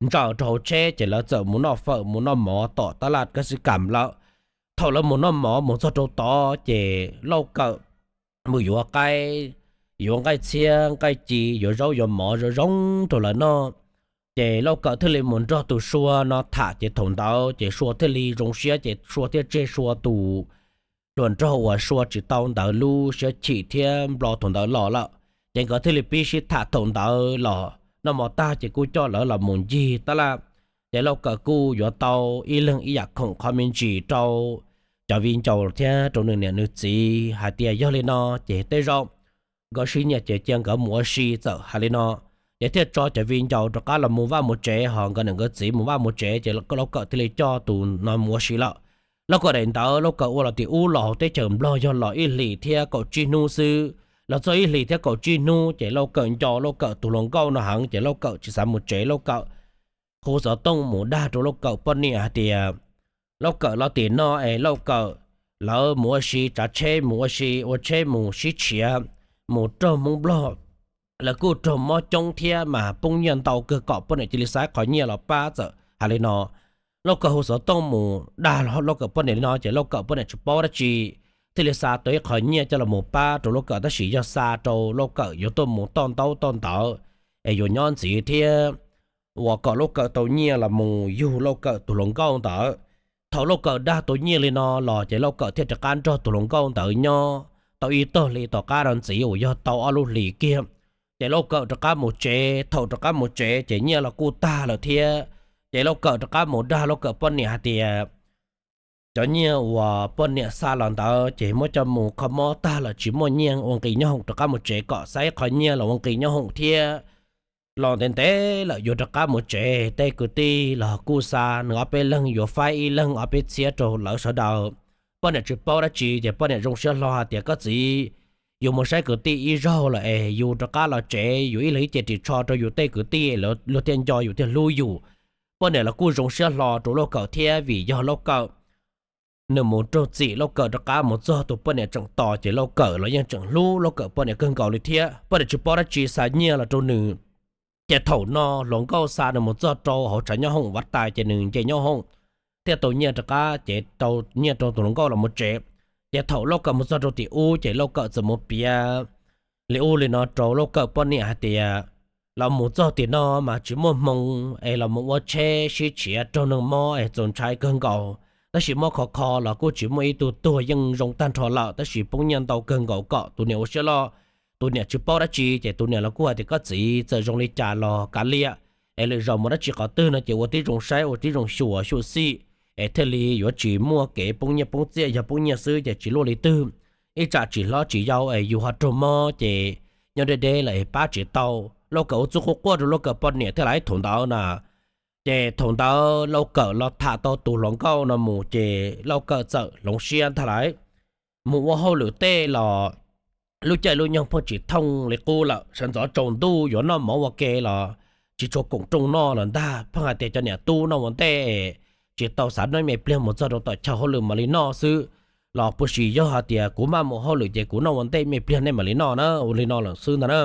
ntsaws rau hauv tsheb ces lawv txawm mus noj fawm mus noj mov tom tab laj kab xib kam lawm. Thaum lawv mus noj mov mus txog rau tod ces Lauj Kawm mus yuav qaib, yuav nqaij txhiab nqaij ci, yuav zaub yuav mov zoo zoo rau lawv noj. Ces Lauj Kawm thiaj li mus nrog tus sua no tham ces thaum ntawd ces sua thiaj li zoo siab ces sua thiaj tseg sua tus hluas nraug uas sua tsis tau ntawd lub siab chim thiab nplo thaum ntawd los lawm. Ces nkawd thiaj li pib sib tham thaum ntawd los noj mov tag ces kuj coj lawv los mus ncig tab laj. Ces Lauj Kawm kuj yuav tau ib leeg ib yam khoom qhov me ntsis rau cov viv ncaus thiab rau nws niam nws txiv hais tias yog li no ces tej zaum nkawd sib nyiam ces cia nkawd mus ua si txawm hais li no. Ces thiaj tso cov viv ncaus rov qab los mus vaj mus tsev ho nkawd niam nkawd txiv mus vaj mus tsev ces Lauj Kawm thiaj li coj tus no mus ua si lawm. Lauj Kawm daim ntawd Lauj Kawm ua los tim ub los hauv teb chaws Nplog yog los ib hlis thiab kaum tsib hnub xwb. Los txog ib hlis thiab kaum tsib hnub ces Lauj Kawm nco Lauj Kawm tus hluas nkauj no heev ces Lauj Kawm tsis xav mus tsev. Lauj Kawm hu xov tooj mus dag rau Lauj Kawm poj niam hais tias Lauj Kawm los tim no es Lauj Kawm lawv mus ua si, tsav tsheb mus ua si, ua tsheb mus sib tshiav, mus raug Hmoob Nplog, lawv kuj raug mob coob thiab mas poob nyiaj ntau kawg kom poj niam cia li xa qhov nyiaj los pab txawm hais li no. Lauj Kawm hu xov tooj mus dag Lauj Kawm poj niam li no ces Lauj Kawm poj niam tsis paub dab tsi thiaj li xa tau ib qho nyiaj coj los mus pab rau Lauj Kawm tab sis yog xa rau Lauj Kawm yuav tuaj mus toj ntaub toj ntawv es yuav nyob ntxiv thiab uas kom Lauj Kawm tau nyiaj los mus yug Lauj Kawm tus hluas nkauj ntawd. Thaum Lauj Kawm dag tau nyiaj li no los ces Lauj Kawm thiaj rov qab nrog tus hluas nkauj ntawd nyob tau ib tog hli tom qab no ntxiv uas yog tau ob lub hlis kiag. Ces Lauj Kawm rov qab mus tsev, thaum rov qab mus tsev ces nyiaj los kuj tag lawm thiab. Ces Lauj Kawm rov qab mus dag Lauj Kawm poj niam hais tias cov nyiaj uas poj niam xa los ntawd ces muab coj mus kho mob tag lawm tsis muaj nyiaj ua nqi nyob hoom, rov qab mus tsev kom xa ib qho nyiaj los ua nqi nyob hoom thiab. Los ntev ntev lawm yuav rov qab mus tsev, tej kwv tij los kuj xa nws ob peb leeg, yuav faib ib leeg ob peb txhiab rau lawv sawv daws. Poj niam tsis paub dab tsi ces poj niam zoo siab hlo hais tias koj txiv, yus mus saib kwv tij ib zaug lawm es yus rov qab los tsev yus ib leeg ib ce ris tsho rau yus tej kwv tij luag thiaj nco yus thiaj hlub yus. Poj niam los kuj zoo siab hlo rau Lauj Kawm thiab vim yog Lauj Kawm nws mus raug txim, Lauj Kawm rov qab mus txog tus poj niam tseem tos ces Lauj Kawm los yeej tseem hlub Lauj Kawm poj niam kawg nkaus li thiab. Poj niam tsis paub dab tsi xa nyiaj los rau nws. Ces thaum no hluas nkauj xa nws mus txog rau hauv tshav nyob hoom vav tais ces nws nce nyob hoom thiaj tau nyiaj rov qab ces rau nyiaj rau tus hluas nkauj los mus tsev. Ces thaum Lauj Kawm mus txog rau tim ub ces Lauj Kawm txawm mus piav li ub li no rau Lauj Kawm poj niam hais tias los mus txog tim no mas tsis muaj hmoo es los mus ua tsheb sib tshiav raug neeg mob es txaus ntshai kawg nkaus, tab sis mob kho kho los kuj tsis muaj ib tug tuag, yeej zoo tag nrho lawm tab sis poob nyiaj ntau kawg nkaus kom tus niam ua siab loj. Tus niam tsis paub dab tsi ces tus niam los kuj hais tias koj txiv, txawm zoo li cas los kav liam es lwm zaus mus dab tsi qhov twg no ces ua tib zoo saib ua tib zoo xyuas xyuam xim es thiaj li yuav tsis muaj kev poob nyiaj poob txiaj, yog poob nyiaj xwb ces tsis luaj li twg. Ib tsam tsis hlob tsis yau es yus ho raug mob ces nyob deb deb lawm es pab tsis tau. Lauj Kawm ua txuj quj quaj rau Lauj Kawm poj niam thiab lawm thaum ntawd na. Ces thaum ntawd Lauj Kawm los tham tau tus hluas nkauj no mus ces Lauj Kawm txawm hloov siab ntag lawm. Mus ua hauj lwm tej los lub caij lub nyoog pheej tsis thooj li qub lawm, sawv ntxov tsaus ntuj yuav noj mov ua ke los tsis tshua koom rooj noj lawm ntag, pheej hais tias cov niam tub noj ua ntej, tsis tau xav noj me pliag, mus txog rau tom chaw hauj lwm mam li noj xwb. Los puas tsis yog hais tias kuv maj mus hauj lwm ces kuv noj ua ntej me pliag nej mam li noj na, ua li no lawm xwb ntag na.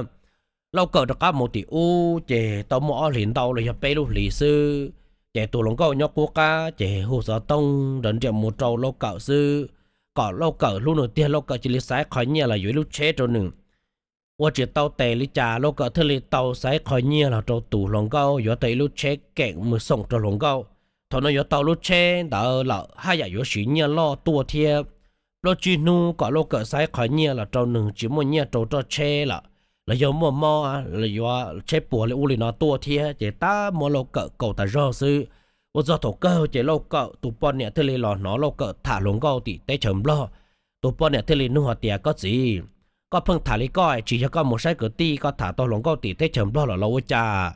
Lauj Kawm rov qab mus tim ub ces tau muaj ob hlis ntau los yog peb lub hlis xwb, ces tus hluas nkauj nyob qub qab ces hu xov tooj nrov nriam mus rau Lauj Kawm xwb, kom Lauj Kawm hlub nws tiag, Lauj Kawm cia li xaiv qhov nyiaj los yuav ib lub tsheb rau nws. Ua tsis tau tes li cas Lauj Kawm thiaj li tau xaiv qhov nyiaj los rau tus hluas nkauj yuav tau ib lub tsheb keem mus xoom rau hluas nkauj. Thaum no yuav tau lub tsheb ntawd lawm haj yam yuav siv nyiaj loj tuaj thiab. Plaub tsib hnub kom Lauj Kawm xaiv qhov nyiaj los rau nws tsis muaj nyiaj rau roj tsheb lawm, los yog muaj mob los yuav tsheb puas li ub li no tuaj thiab, ces tab muab Lauj Kawm kaus tas zog xwb. Ua txog thaum kawg ces Lauj Kawm tus poj niam thiaj li los hnov Lauj Kawm tham hluas nkauj tim teb chaws Nplog. Tus poj niam thiaj li nug hais tias, koj txiv, koj pheej tham li koj, tsis yog koj mus saib kwv tij koj tham tau hluas nkauj tim teb chaws Nplog los los ua cas?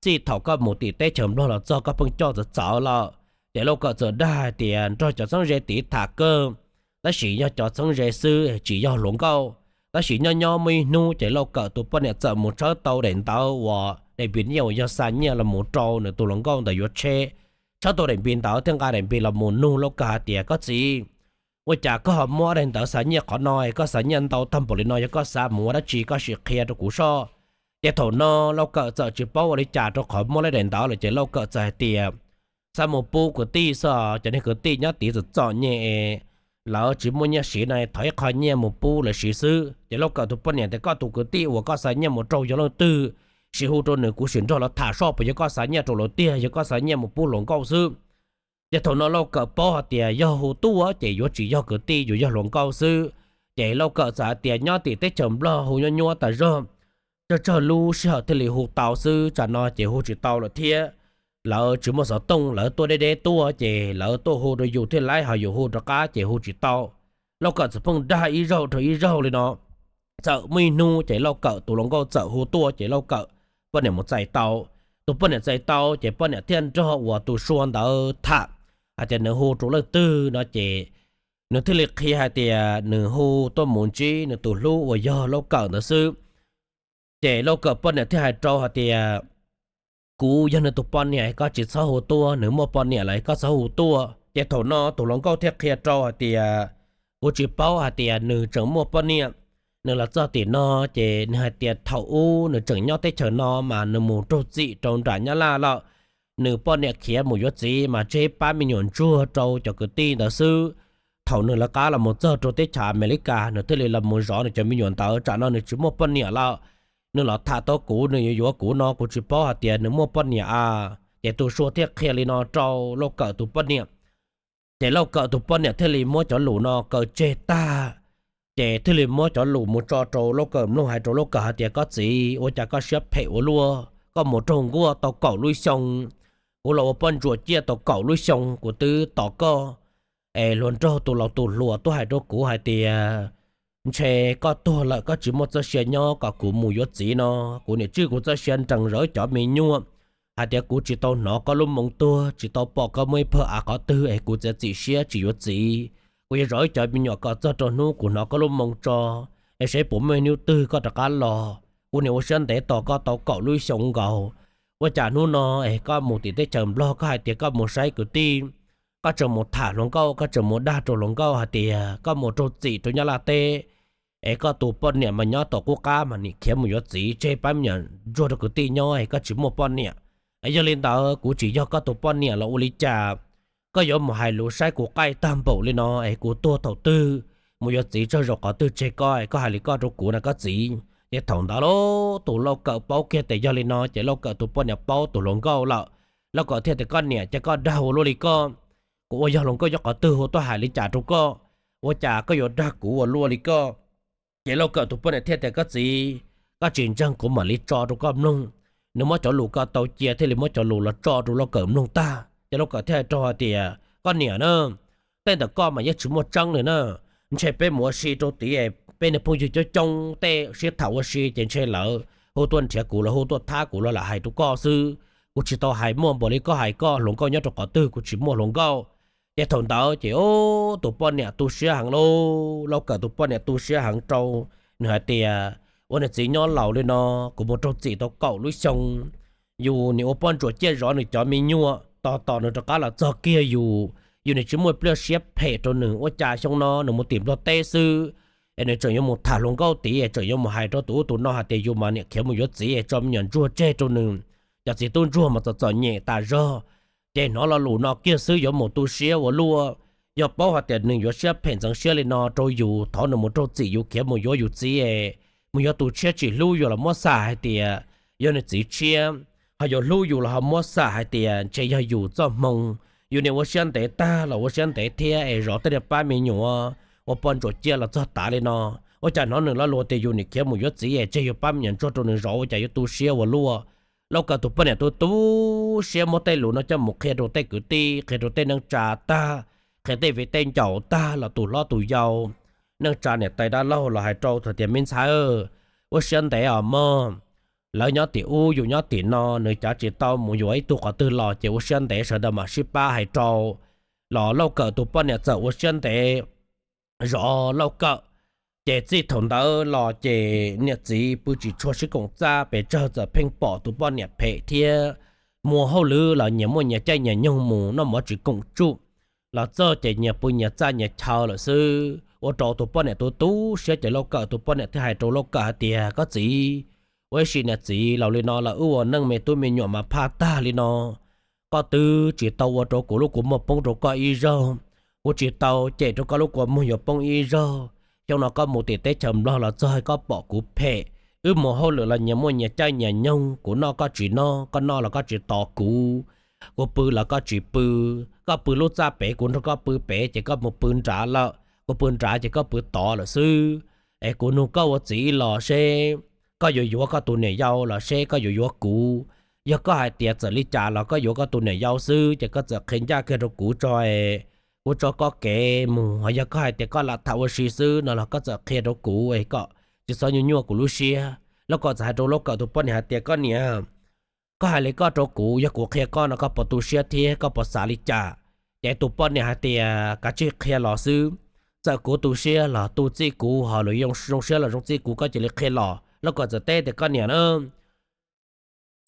txij thaum koj mus tim teb chaws Nplog los txog koj pheej coj txawv txawv lawm. Ces Lauj Kawm txawm dag hais tias nrog cov txheeb ze tid tham kawg, tab sis yog cov txheeb ze xwb tsis yog hluas nkauj. Tab sis nyob nyob muaj ib hnub ces Lauj Kawm tus poj niam txawm mus tshawb tau daim ntawv uas daim npis nyiaj uas yog xa nyiaj los mus rau nws tus hluas nkauj ntawd yuav tsheb. Tshawb tau daim npis ntawd thiaj nqa daim npis los mus nug Lauj Kawm hais tias, koj txiv, ua cas koj ho muab daim ntawv xa nyiaj qhov no, koj xa nyiaj ntau tag npaum li no, yog koj xa mus ua dab tsi, koj sim qhia rau kuv soj. Ces thaum no Lauj Kawm txawm tsis paub ua li cas rau qhov muab lawv daim ntawv lawm ces Lauj Kawm txawm hais tias, xa mus pub kwv tij xwb, cov niag kwv tij nyob tid txom txom nyem, lawv tsis muaj nyiaj siv no, thov ib qho nyiaj mus pub lawv siv xwb. Ces Lauj Kawm tus poj niam tias, koj tus kwv tij uas koj xa nyiaj mus rau yog leej twg? Sim hu rau nws kuv sim nrog lawv tham soj puas yog koj xa nyiaj rau lawv tiag, yog koj xa nyiaj mus pub hluas nkauj xwb. Ces thaum no Lauj Kawm paub hais tias yog hu tuaj ces yuav tsis yog kwv tij, yuav yog hluas nkauj xwb. Ces Lauj Kawm txawm hais tias nyob tim teb chaws Nplog hu nyuab nyuab tas zog, tsawg tsawg lub sij hawm thiaj li hu tau xwb, tsam no ces hu tsis tau lawm thiab. Lawv tsis muaj xov tooj, lawv tuaj deb deb tuaj ces lawv tuaj hu rau yus thiaj laib, ho yus hu rov qab ces hu tsis tau. Lauj Kawm txawm pheej dag ib zaug rau ib zaug li no. Txawm muaj ib hnub ces Lauj Kawm tus hluas nkauj txawm hu tuaj ces Lauj Kawm poj niam mus txais tau. Tus poj niam txais tau ces poj niam thiaj nrog uas tus Sua ntawd tham hais tias nws hu rau leej twg no ces nws thiaj li qhia hais tias nws hu tuaj mus ntsib nws tus hlub uas yog Lauj Kawm ntawd xwb. Ces Lauj Kawm poj niam thiaj hais rau hais tias, kuv yog nws tus poj niam, koj tsis txhob hu tuaj, nws muaj poj niam lawm koj txhob hu tuaj. Ces thaum no tus hluas nkauj thiaj qhia rau hais tias, kuv tsis paub hais tias nws tseem muaj poj niam. Nws los txog tim no ces nws hais tias thaum ub nws tseem nyob teb chaws no mas nws mus raug txim rau nram Nyab Laj lawm. Nws poj niam khiav mus yuav txiv mas tseg pab me nyuam ntsuag rau cov kwv tij ntawd xwb. Thaum nws lawv qab los mus txog rau teb chaws Amelikas nws thiaj li los mus zov nws cov me nyuam ntawd, tsam no nws tsis muaj poj niam lawm. Nws los tham tau kuv, nws yuav yuav kuv no kuv tsis paub hais tias nws muaj poj niam a. Ces tus Sua thiaj qhia li no rau Lauj Kawm tus poj niam. Ces Lauj Kawm tus poj niam thiaj li muab cov lus no kaw tseg tag, ces thiaj li muab cov lus mus tso rau Lauj Kawm mloog, hais rau Lauj Kawm hais tias, koj txiv, ua cas koj siab phem ua luaj, koj mus raug nkuaj tau kaum lub xyoo, kuv los ua poj ntsuam ciaj tau kaum lub xyoo kuv twb tos koj. Es hluas nraug tus laus tus hluas tuaj hais rau kuv hais tias ntshe koj tuag lawm koj tsis muaj txoj sia nyob kom kuv mus yuav txiv no. Kuv niam tswj kuv txoj sia nrees zawv cov me nyuam hais tias kuv tsis tau hnov koj lub moo tuag, tsis tau pom koj muaj ib pawg av qhov twg es kuv txiav txim siab tsis yuav txiv. Kuv yuav zov ib cov me nyuam kom txog rau hnub kuv hnov koj lub moo tso, es saib puas muaj hnub twg koj rov qab los. Kuv niam ua siab ntev tos koj tau kaum lub xyoo nkaus. Ua cas hnub no es koj mus tim teb chaws Nplog koj hais tias koj mus saib kwv tij, koj tseem mus tham hluas nkauj, koj tseem mus dag rau hluas nkauj hais tias koj mus raug txim rau Nyab Laj teb, es koj tus poj niam mas nyob tom qub qab mas nim khiav mus yuav txiv tseg pab me nyuam ntsuag rau kwv tij nyob es koj tsis muaj poj niam. Yog li ntawd kuv tsis yog koj tus poj niam los ua li cas? Koj yuav mus hais lus saib kuv qaij tag npaum li no es kuv tuag thaum twg, mus yuav txiv tsaug zog qhov twg tseg koj es koj hais li koj rau kuv na koj txiv. Ces thaum ntawd lauj tus Lauj Kawm paub kiag tias yog li no ces Lauj Kawm tus poj niam paub tus hluas nkauj lawm. Lauj Kawm thiaj tias, koj niam, cas koj dag ua luaj li koj? Kuv ua yog hluas nkauj nyob qhov twg hu tuaj hais li cas rau koj? Ua cas koj yuav dag kuv ua luaj li koj? Ces Lauj Kawm tus poj niam thiaj tias, koj txiv, koj tsis ntseeg kuv mam li tso rau koj mloog. Nws muab cov lus ko tau cia thiaj li muab cov lus los tso rau Lauj Kawm mloog tag ces Lauj Kawm thiaj hais rau hais tias, koj niam na, tej ntawm koj mas yeej tsis muaj tseeb li na. Ntshe peb mus ua si rau tid, peb niag phooj ywg coob coob tej sib tham ua si ces ntshe lawv hu tuaj nrhiav kuv los hu tuaj thab kuv los lam hais rau koj xwb. Kuv tsis tau hais muaj npaum li koj hais, koj hluas nkauj nyob rau qhov twg, kuv tsis muaj hluas nkauj. Ces thaum ntawd ces tus poj niam tu siab heev lauj, Lauj Kawm tus poj niam tu siab heev rau nws hais tias, ua niag txiv nyob laus li no, kuv mus raug txim tau kaum lub xyoo, yus nim ua poj ntsuam ciaj zov nws cov me nyuam, tos tos nws rov qab los txog kiag yus, yus nim tsis muaj pliag siab phem rau nws, ua cas xyoo no nws mus tim Nplog teb xwb es nws tseem yuav mus tham hluas nkauj tid, tseem yuav mus hais rau tus ub tus no hais tias yus mas nim khiav mus yuav txiv es tso me nyuam ntsuag tseg rau nws, cov txiv tub ntsuag mas txom txom nyem tas zog. Ces hnov lo lus no kiag xwb yuav mus tu siab ua luaj. Yog paub hais tias nws yuav siab phem ntxeev siab li no rau yus, thov nws mus raug txim yus khiav mus yuav yus txiv, mus yuav tus tshiab tsis hlub yus los muab xam hais tias yog nws txiv tshiab. Ho yuav hlub yus los ho muab xam hais tias ntshe yog yus txoj hmoo. Yus nim ua siab ntev tag los ua siab ntev thiab es zov tej niag pab me nyuam ua poj ntsuam ciaj los txog tav li no. Ua cas hnov nws lo lus tias yus nim khiav mus yuav txiv es tseg yus pab me nyuam ntsuag rau nws zov, ua cas yuav tu siab ua luaj. Lauj Kawm tus poj niam tu tu siab muab tej lus no coj mus qhia rau tej kwv tij, qhia rau tej neej tsa tag, qhia tej viv tej ncaus tag los tus hlob tus yau, neej tsa niam tais dab laug los hais rau thaum tias, me ntxhais, ua siab ntev os mog. lawv nyob tim ub yus nyob tim no, nws cav tsis tau mus yuav ib tug qhov twg los ces ua siab ntev sawv daws mam sib pab hais rau. Los Lauj Kawm tus poj niam txawm ua siab ntev zov Lauj Kawm. Ces txij thaum ntawd los ces niam txiv pw tsis tshua sib koom txaj, pes tsawg txawm pheej pom tus poj niam phem thiab muaj hauj lwm los nyias muaj nyias caij nyias nyoog mus noj mov tsis koom tsuj, los txog ces nyias pw nyias txaj nyias chaw lawm xwb. Ua rau tus poj niam tu tu siab ces Lauj Kawm tus poj niam thiaj hais rau Lauj Kawm hais tias, Koj txiv, ua ib sim niam txiv laus li no lawm wb ua neej me tub me nyuam mas phaj tag li no, koj twb tsis tau ua rau kuv lub kua muag poob rau koj ib zaug, kuv tsis tau cem rau koj lub kua muag yuav poob ib zaug. Xyoo no koj mus tim teb chaws Nplog los txog koj pom kuv phem, wb mus hauj lwm los nyias muaj nyias caij nyias nyoog, kuv noj koj tsis noj, koj noj los koj tsis tos kuv, kuv pw los koj tsis pw, koj pw lub txaj pem kuv nrog koj pw pem ces koj mus pw nrad lawm, kuv pw nrad ces koj pw tod lawm xwb. Es kuv nug koj ua txiv los seb koj yuav yuav koj tus niam yau los seb koj yuav yuav kuv. Yog koj hais tias txawm li cas los koj yuav koj tus niam yau xwb ces koj txawm qhia ncaj kiag rau kuv tso, kuv tso koj kev mus. Yog koj hais tias koj lam tham ua si xwb no los koj txawm qhia rau kuv es koj tsis txhob nyuaj nyuaj kuv lub siab. Lauj Kawm txawm hais rau Lauj Kawm tus poj niam hais tias, Koj niam, koj hais li koj rau kuv, yog kuv qhia koj no koj puas tu siab thiab koj puas xav li cas? Ces tus poj niam hais tias, Kav tsij qhia los xwb, txawm kuv tu siab los tu txij kuv, ho lwm zoo siab los zoo txij kuv, koj cia li qhia los. Lauj Kawm txawm teb tias, Koj niam na,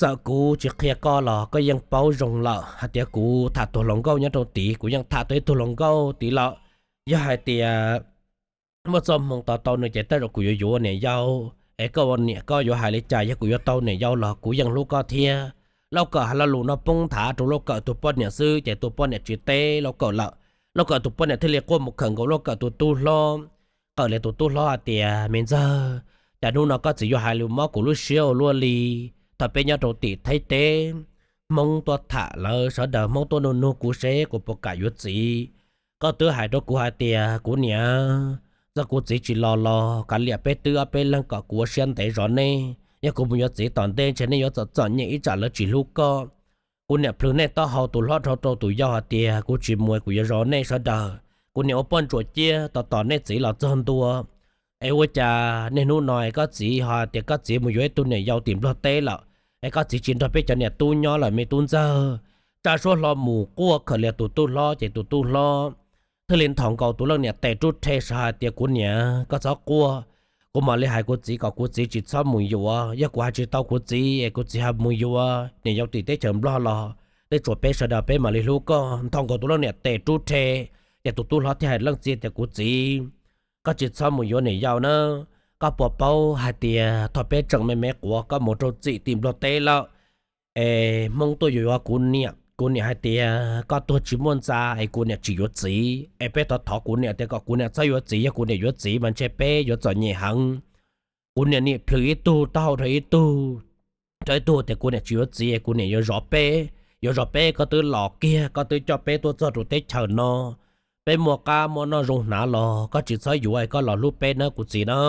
txawm kuv tsis qhia koj los koj yeej paub zoo lawm hais tias kuv tham tus hluas nkauj nyob rau tid, kuv yeej tham tau ib tug hluas nkauj tid lawm. Yog hais tias muaj txoj hmoo tos tau nws ces tej zaum kuv yuav yuav niam yau. Es koj ua niam koj yuav hais li cas, yog kuv yuav tau niam yau los kuv yeej hlub koj thiab. Lauj Kawm hais lo lus no poob nthav rau Lauj Kawm tus poj niam xwb ces tus poj niam tsis teb Lauj Kawm lawm. Lauj Kawm tus poj niam thiaj li quaj mus khawm nkaus Lauj Kawm tus tub hlob, qawm li tus tub hlob hais tias, Me ntxawg, cas hnub no koj txiv yuav hais lus mob kuv lub siab ua luaj li. Thaum peb nyob rau tim Thaib teb, Hmoob tuaj tham lawv sawv daws, Hmoob tuaj nug nug kuv seb kuv puas kam yuav txiv. Koj twb hais rau kuv hais tias, Kuv niam, txog kuv txiv tsis los los kav liam peb twb ob peb leeg kom kuv ua siab ntev zov nej. Yog kuv mus yuav txiv tom ntej ntshe nej yuav txom txom nyem ib tsam lawv tsis hlub koj. Kuv niam plhws nej taub hau tus hlob dhau rau tus yau hais tias, Kuv tsis mus, kuv yuav zov nej sawv daws. Kuv niam ua poj ntsuam ciaj tos tos nej txiv los txog ntua. Es ua cas niaj hnub no es koj txiv ho tias koj txiv mus yuav ib tug niam yau tim Nplog teb lawm, es koj txiv tsis nrog peb cov niam tub nyob lawm me tub ntxawg? Tsa suab hlo mus quaj khawm li tus tub hlob ces tus tub hlob thiaj li nthos nkaus tus leej niam tes rub rhe sov hais tias, Kuv niam, koj txhob quaj, kuv mam li hais kuv txiv kom kuv txiv tsis txhob mus yuav. Yog kuv hais tsis tau kuv txiv es kuv txiv ho mus yuav niam yau tim teb chaws Nplog los tej zaum peb sawv daws peb mam li hlub koj. Nthos nkaus tus leej niam tes rub rhe, ces tus tub hlob thiaj hais leej txiv tias, Kuv txiv, koj tsis txhob mus yuav niam yau na. Koj puas paub hais tias thaum peb tseem me me quav koj mus rau txim tim Nplog teb lawm, es Hmoob tuaj yuav yuav kuv niam, kuv niam hais tias koj tuag tsis muaj ntxa es kuv niam tsis yuav txiv, es peb thov thov kuv niam tias kom kuv niam txhob yuav txiv, yog kuv niam yuav txiv mas ntshe peb yuav txom nyem heev. Kuv niam nim plhws ib tug taub hau rau ib tug, rau ib tug tias kuv niam tsis yuav txiv es kuv niam yuav zov peb, yuav zov peb. Koj twb los kiag, koj twb coj peb tuaj txog rau teb chaws no, peb muaj qab muaj noj zoo hnav los koj tsis txhob yuav, koj los hlub peb nawb kuv txiv na.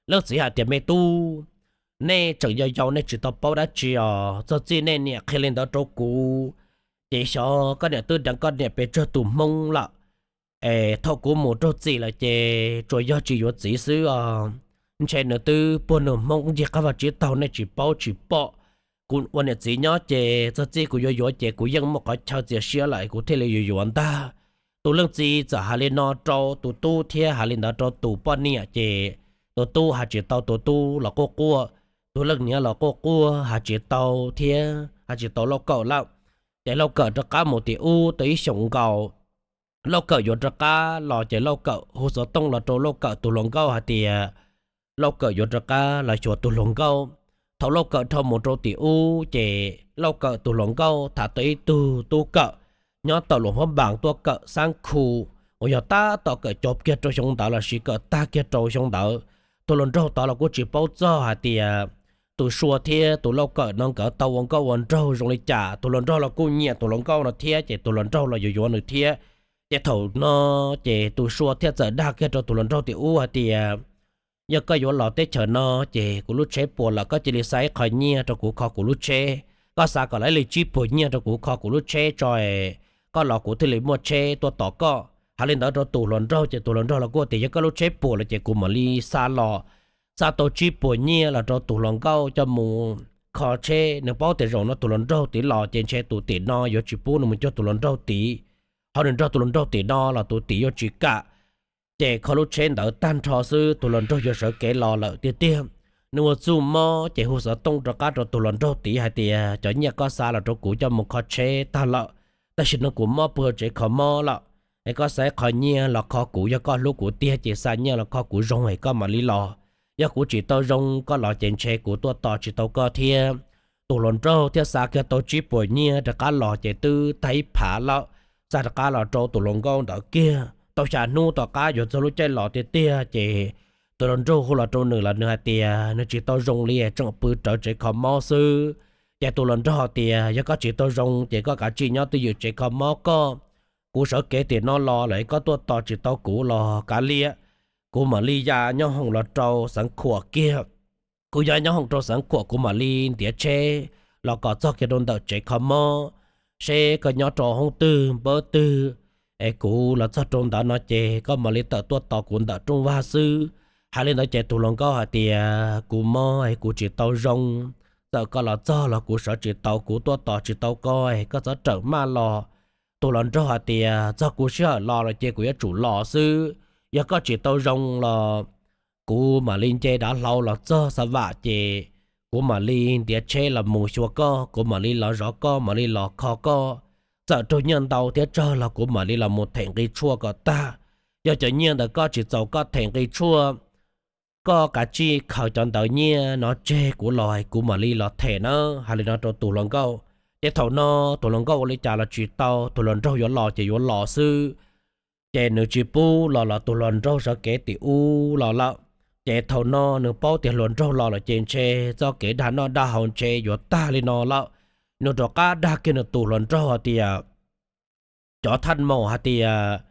Leej txiv hais tias, Me tub, nej tseem yau yau nej tsis tau paub dab tsi os. Txog txij nej niam qhia li ntawd rau kuv, ces xyov koj niam twb deev koj niam pes tsawg tus hmoob lawm. Es thaum kuv mus raug txim lawm ces tsuas yog tsis yuav txiv xwb os. Ntshe nws twb puag nws hmoob ncig qab vaj tsib taug nej tsis paub tsis pom. Kuv ua niam txiv nyob ces txog txij kuv yuav yuav ces kuv yeej muaj qhov chaw txias siab lawm kuv thiaj li yuav yuav ntag. Tus leej txiv txawm hais li no rau tus tub thiab hais li ntawd rau tus poj niam ces tus tub hais tsis tau, tus tub los quaj quaj, tus leej niam los quaj quaj hais tsis tau thiab hais tsis tau Lauj Kawm lawm. Ces Lauj Kawm rov qab mus tim ub tau ib xyoos nkaus. Lauj Kawm yuav rov qab los ces Lauj Kawm hu xov tooj los rau Lauj Kawm tus hluas nkauj hais tias Lauj Kawm yuav rov qab los xyuas tus hluas nkauj. Thaum Lauj Kawm dhau mus rau tim ub ces Lauj Kawm tus hluas nkauj tham tau ib tug tub kawm nyob tawm luam huab npas tuaj kawm xab khu uas yog tab tom kawm cov kiag rau xyoo ntawd lossis kawm tag kiag rau xyoo ntawd. Tus hluas nraug tod los kuj tsis paub txog hais tias tus Sua thiab tus Lauj Kawm no nkawd tau ua nkauj ua nraug zoo li cas, tus hluas nraug los kuj nyiam tus hluas nkauj no thiab ces tus hluas nraug los yuav yuav nws thiab. Ces thaum no ces tus Sua thiaj txawm dag kiag rau tus hluas nraug tim ub hais tias, Yog koj yuav los teb chaws no ces kuv lub tsheb puas lawm, koj cia li xa ib qho nyiaj rau kuv kho kuv lub tsheb. Koj xa kom lawv li tsib puas nyiaj rau kuv kho kuv lub tsheb tso, koj los kuv thiaj li muaj tsheb tuaj tos koj. Hais li ntawd rau tus hluas nraug ces tus hluas nraug los kuj tias, Yog koj lub tsheb puas lawm ces kuv mam li xa los xa tau tsib puas nyiaj los rau tus hluas nkauj coj mus kho tsheb. Nws paub tias zaum no tus hluas nraug tid los ces ntshe tus tim no yuav tsis pub nws mus cuag tus hluas nraug tid, ho nws nrog tus hluas nraug tim no los tus tim yuav tsis kam. Ces kho lub tsheb ntawd tag nrho xwb tus hluas nraug yuav sawv kev los lawm tiag tiag. Nws ua txuj mob ces hu xov tooj rov qab rau tus hluas nraug tid hais tias cov nyiaj koj xa los rau kuv coj mus kho tsheb tag lawm, tam sim no kuv mob puag tsev kho mob lawm, es koj xa qho nyiaj los kho kuv, yog koj hlub kuv tiag ces xa nyiaj los kho kuv zoo es koj mam li los. Yog kuv tsis tau zoo koj los ces ntshe kuv tuaj tos tsis tau koj thiab. Tus hluas nraug thiaj xa kiag tau tsib puas nyiaj rov qab los ces twb tag ib phav lawm, xa rov qab los rau tus hluas nkauj ntawd kiag. Tau xya hnub tom qab yuav txog lub caij los tiag tiag ces tus hluas nraug hu los rau nws los nws hais tias nws tsis tau zoo li, tseem pw rawv tsev kho mob xwb. Ces tus hluas nraug tias yog koj tsis tau zoo ces koj kav tsij nyob twj ywm tsev kho mob koj, kuv sawv kev tim no los lawm koj tuaj tos tsis tau kuv los kav liam, kuv mam li ya nyob hoom los rau Xeev Khuam kiag. Kuv ya nyob hoom rau Xeev Khuam kuv mam li ntiav tsheb los kom txog kiag rau ntawm tsev kho mob, seb koj nyob rau hoob twg npawb twg, es kuv los txog rau ntawd no ces koj mam li tawm tuaj tos kuv ntawm rooj vag xwb. Hais li ntawd ces tus hluas nkauj hais tias kuv mob es kuv tsis tau zoo, txawm koj los txog los kuv sawv tsis tau, kuv tuaj tos tsis tau koj es koj txhob rawm maj los. Tus hluas nraug hais tias txog kuv sij hawm los lawm ces kuv yuav tsum los xwb, yog koj tsis tau zoo los kuv mam li nce dav hlau los txog Xa Vam ces kuv mam li ntiav tsheb los mus xyuas koj, kuv mam li los zov koj, mam li los kho koj. Txawm raug nyiaj ntau thiab tsawg los kuv mam li los mus them nqi tshuaj kom tag. Yog cov nyiaj ntawd koj tsis txaus koj them nqi tshuaj, koj kav tsij khaws cov ntawd nyiaj no tseg kuv los kuv mam li los them na. Hais li no rau tus hluas nkauj, ces thaum no tus hluas nkauj ua li cas los tsis tau, tus hluas nraug yuav los ces yuav los xwb. Ces nws tsis pub los los tus hluas nraug sawv kev tim ub los lawm. Ces thaum no nws paub tias hluas nraug los lawm ces ntshe txoj kev dag noj dag haus ntshe yuav tag li no lawm. Nws rov qab dag kiag nws tus hluas nraug hais tias cov thaj maum hais tias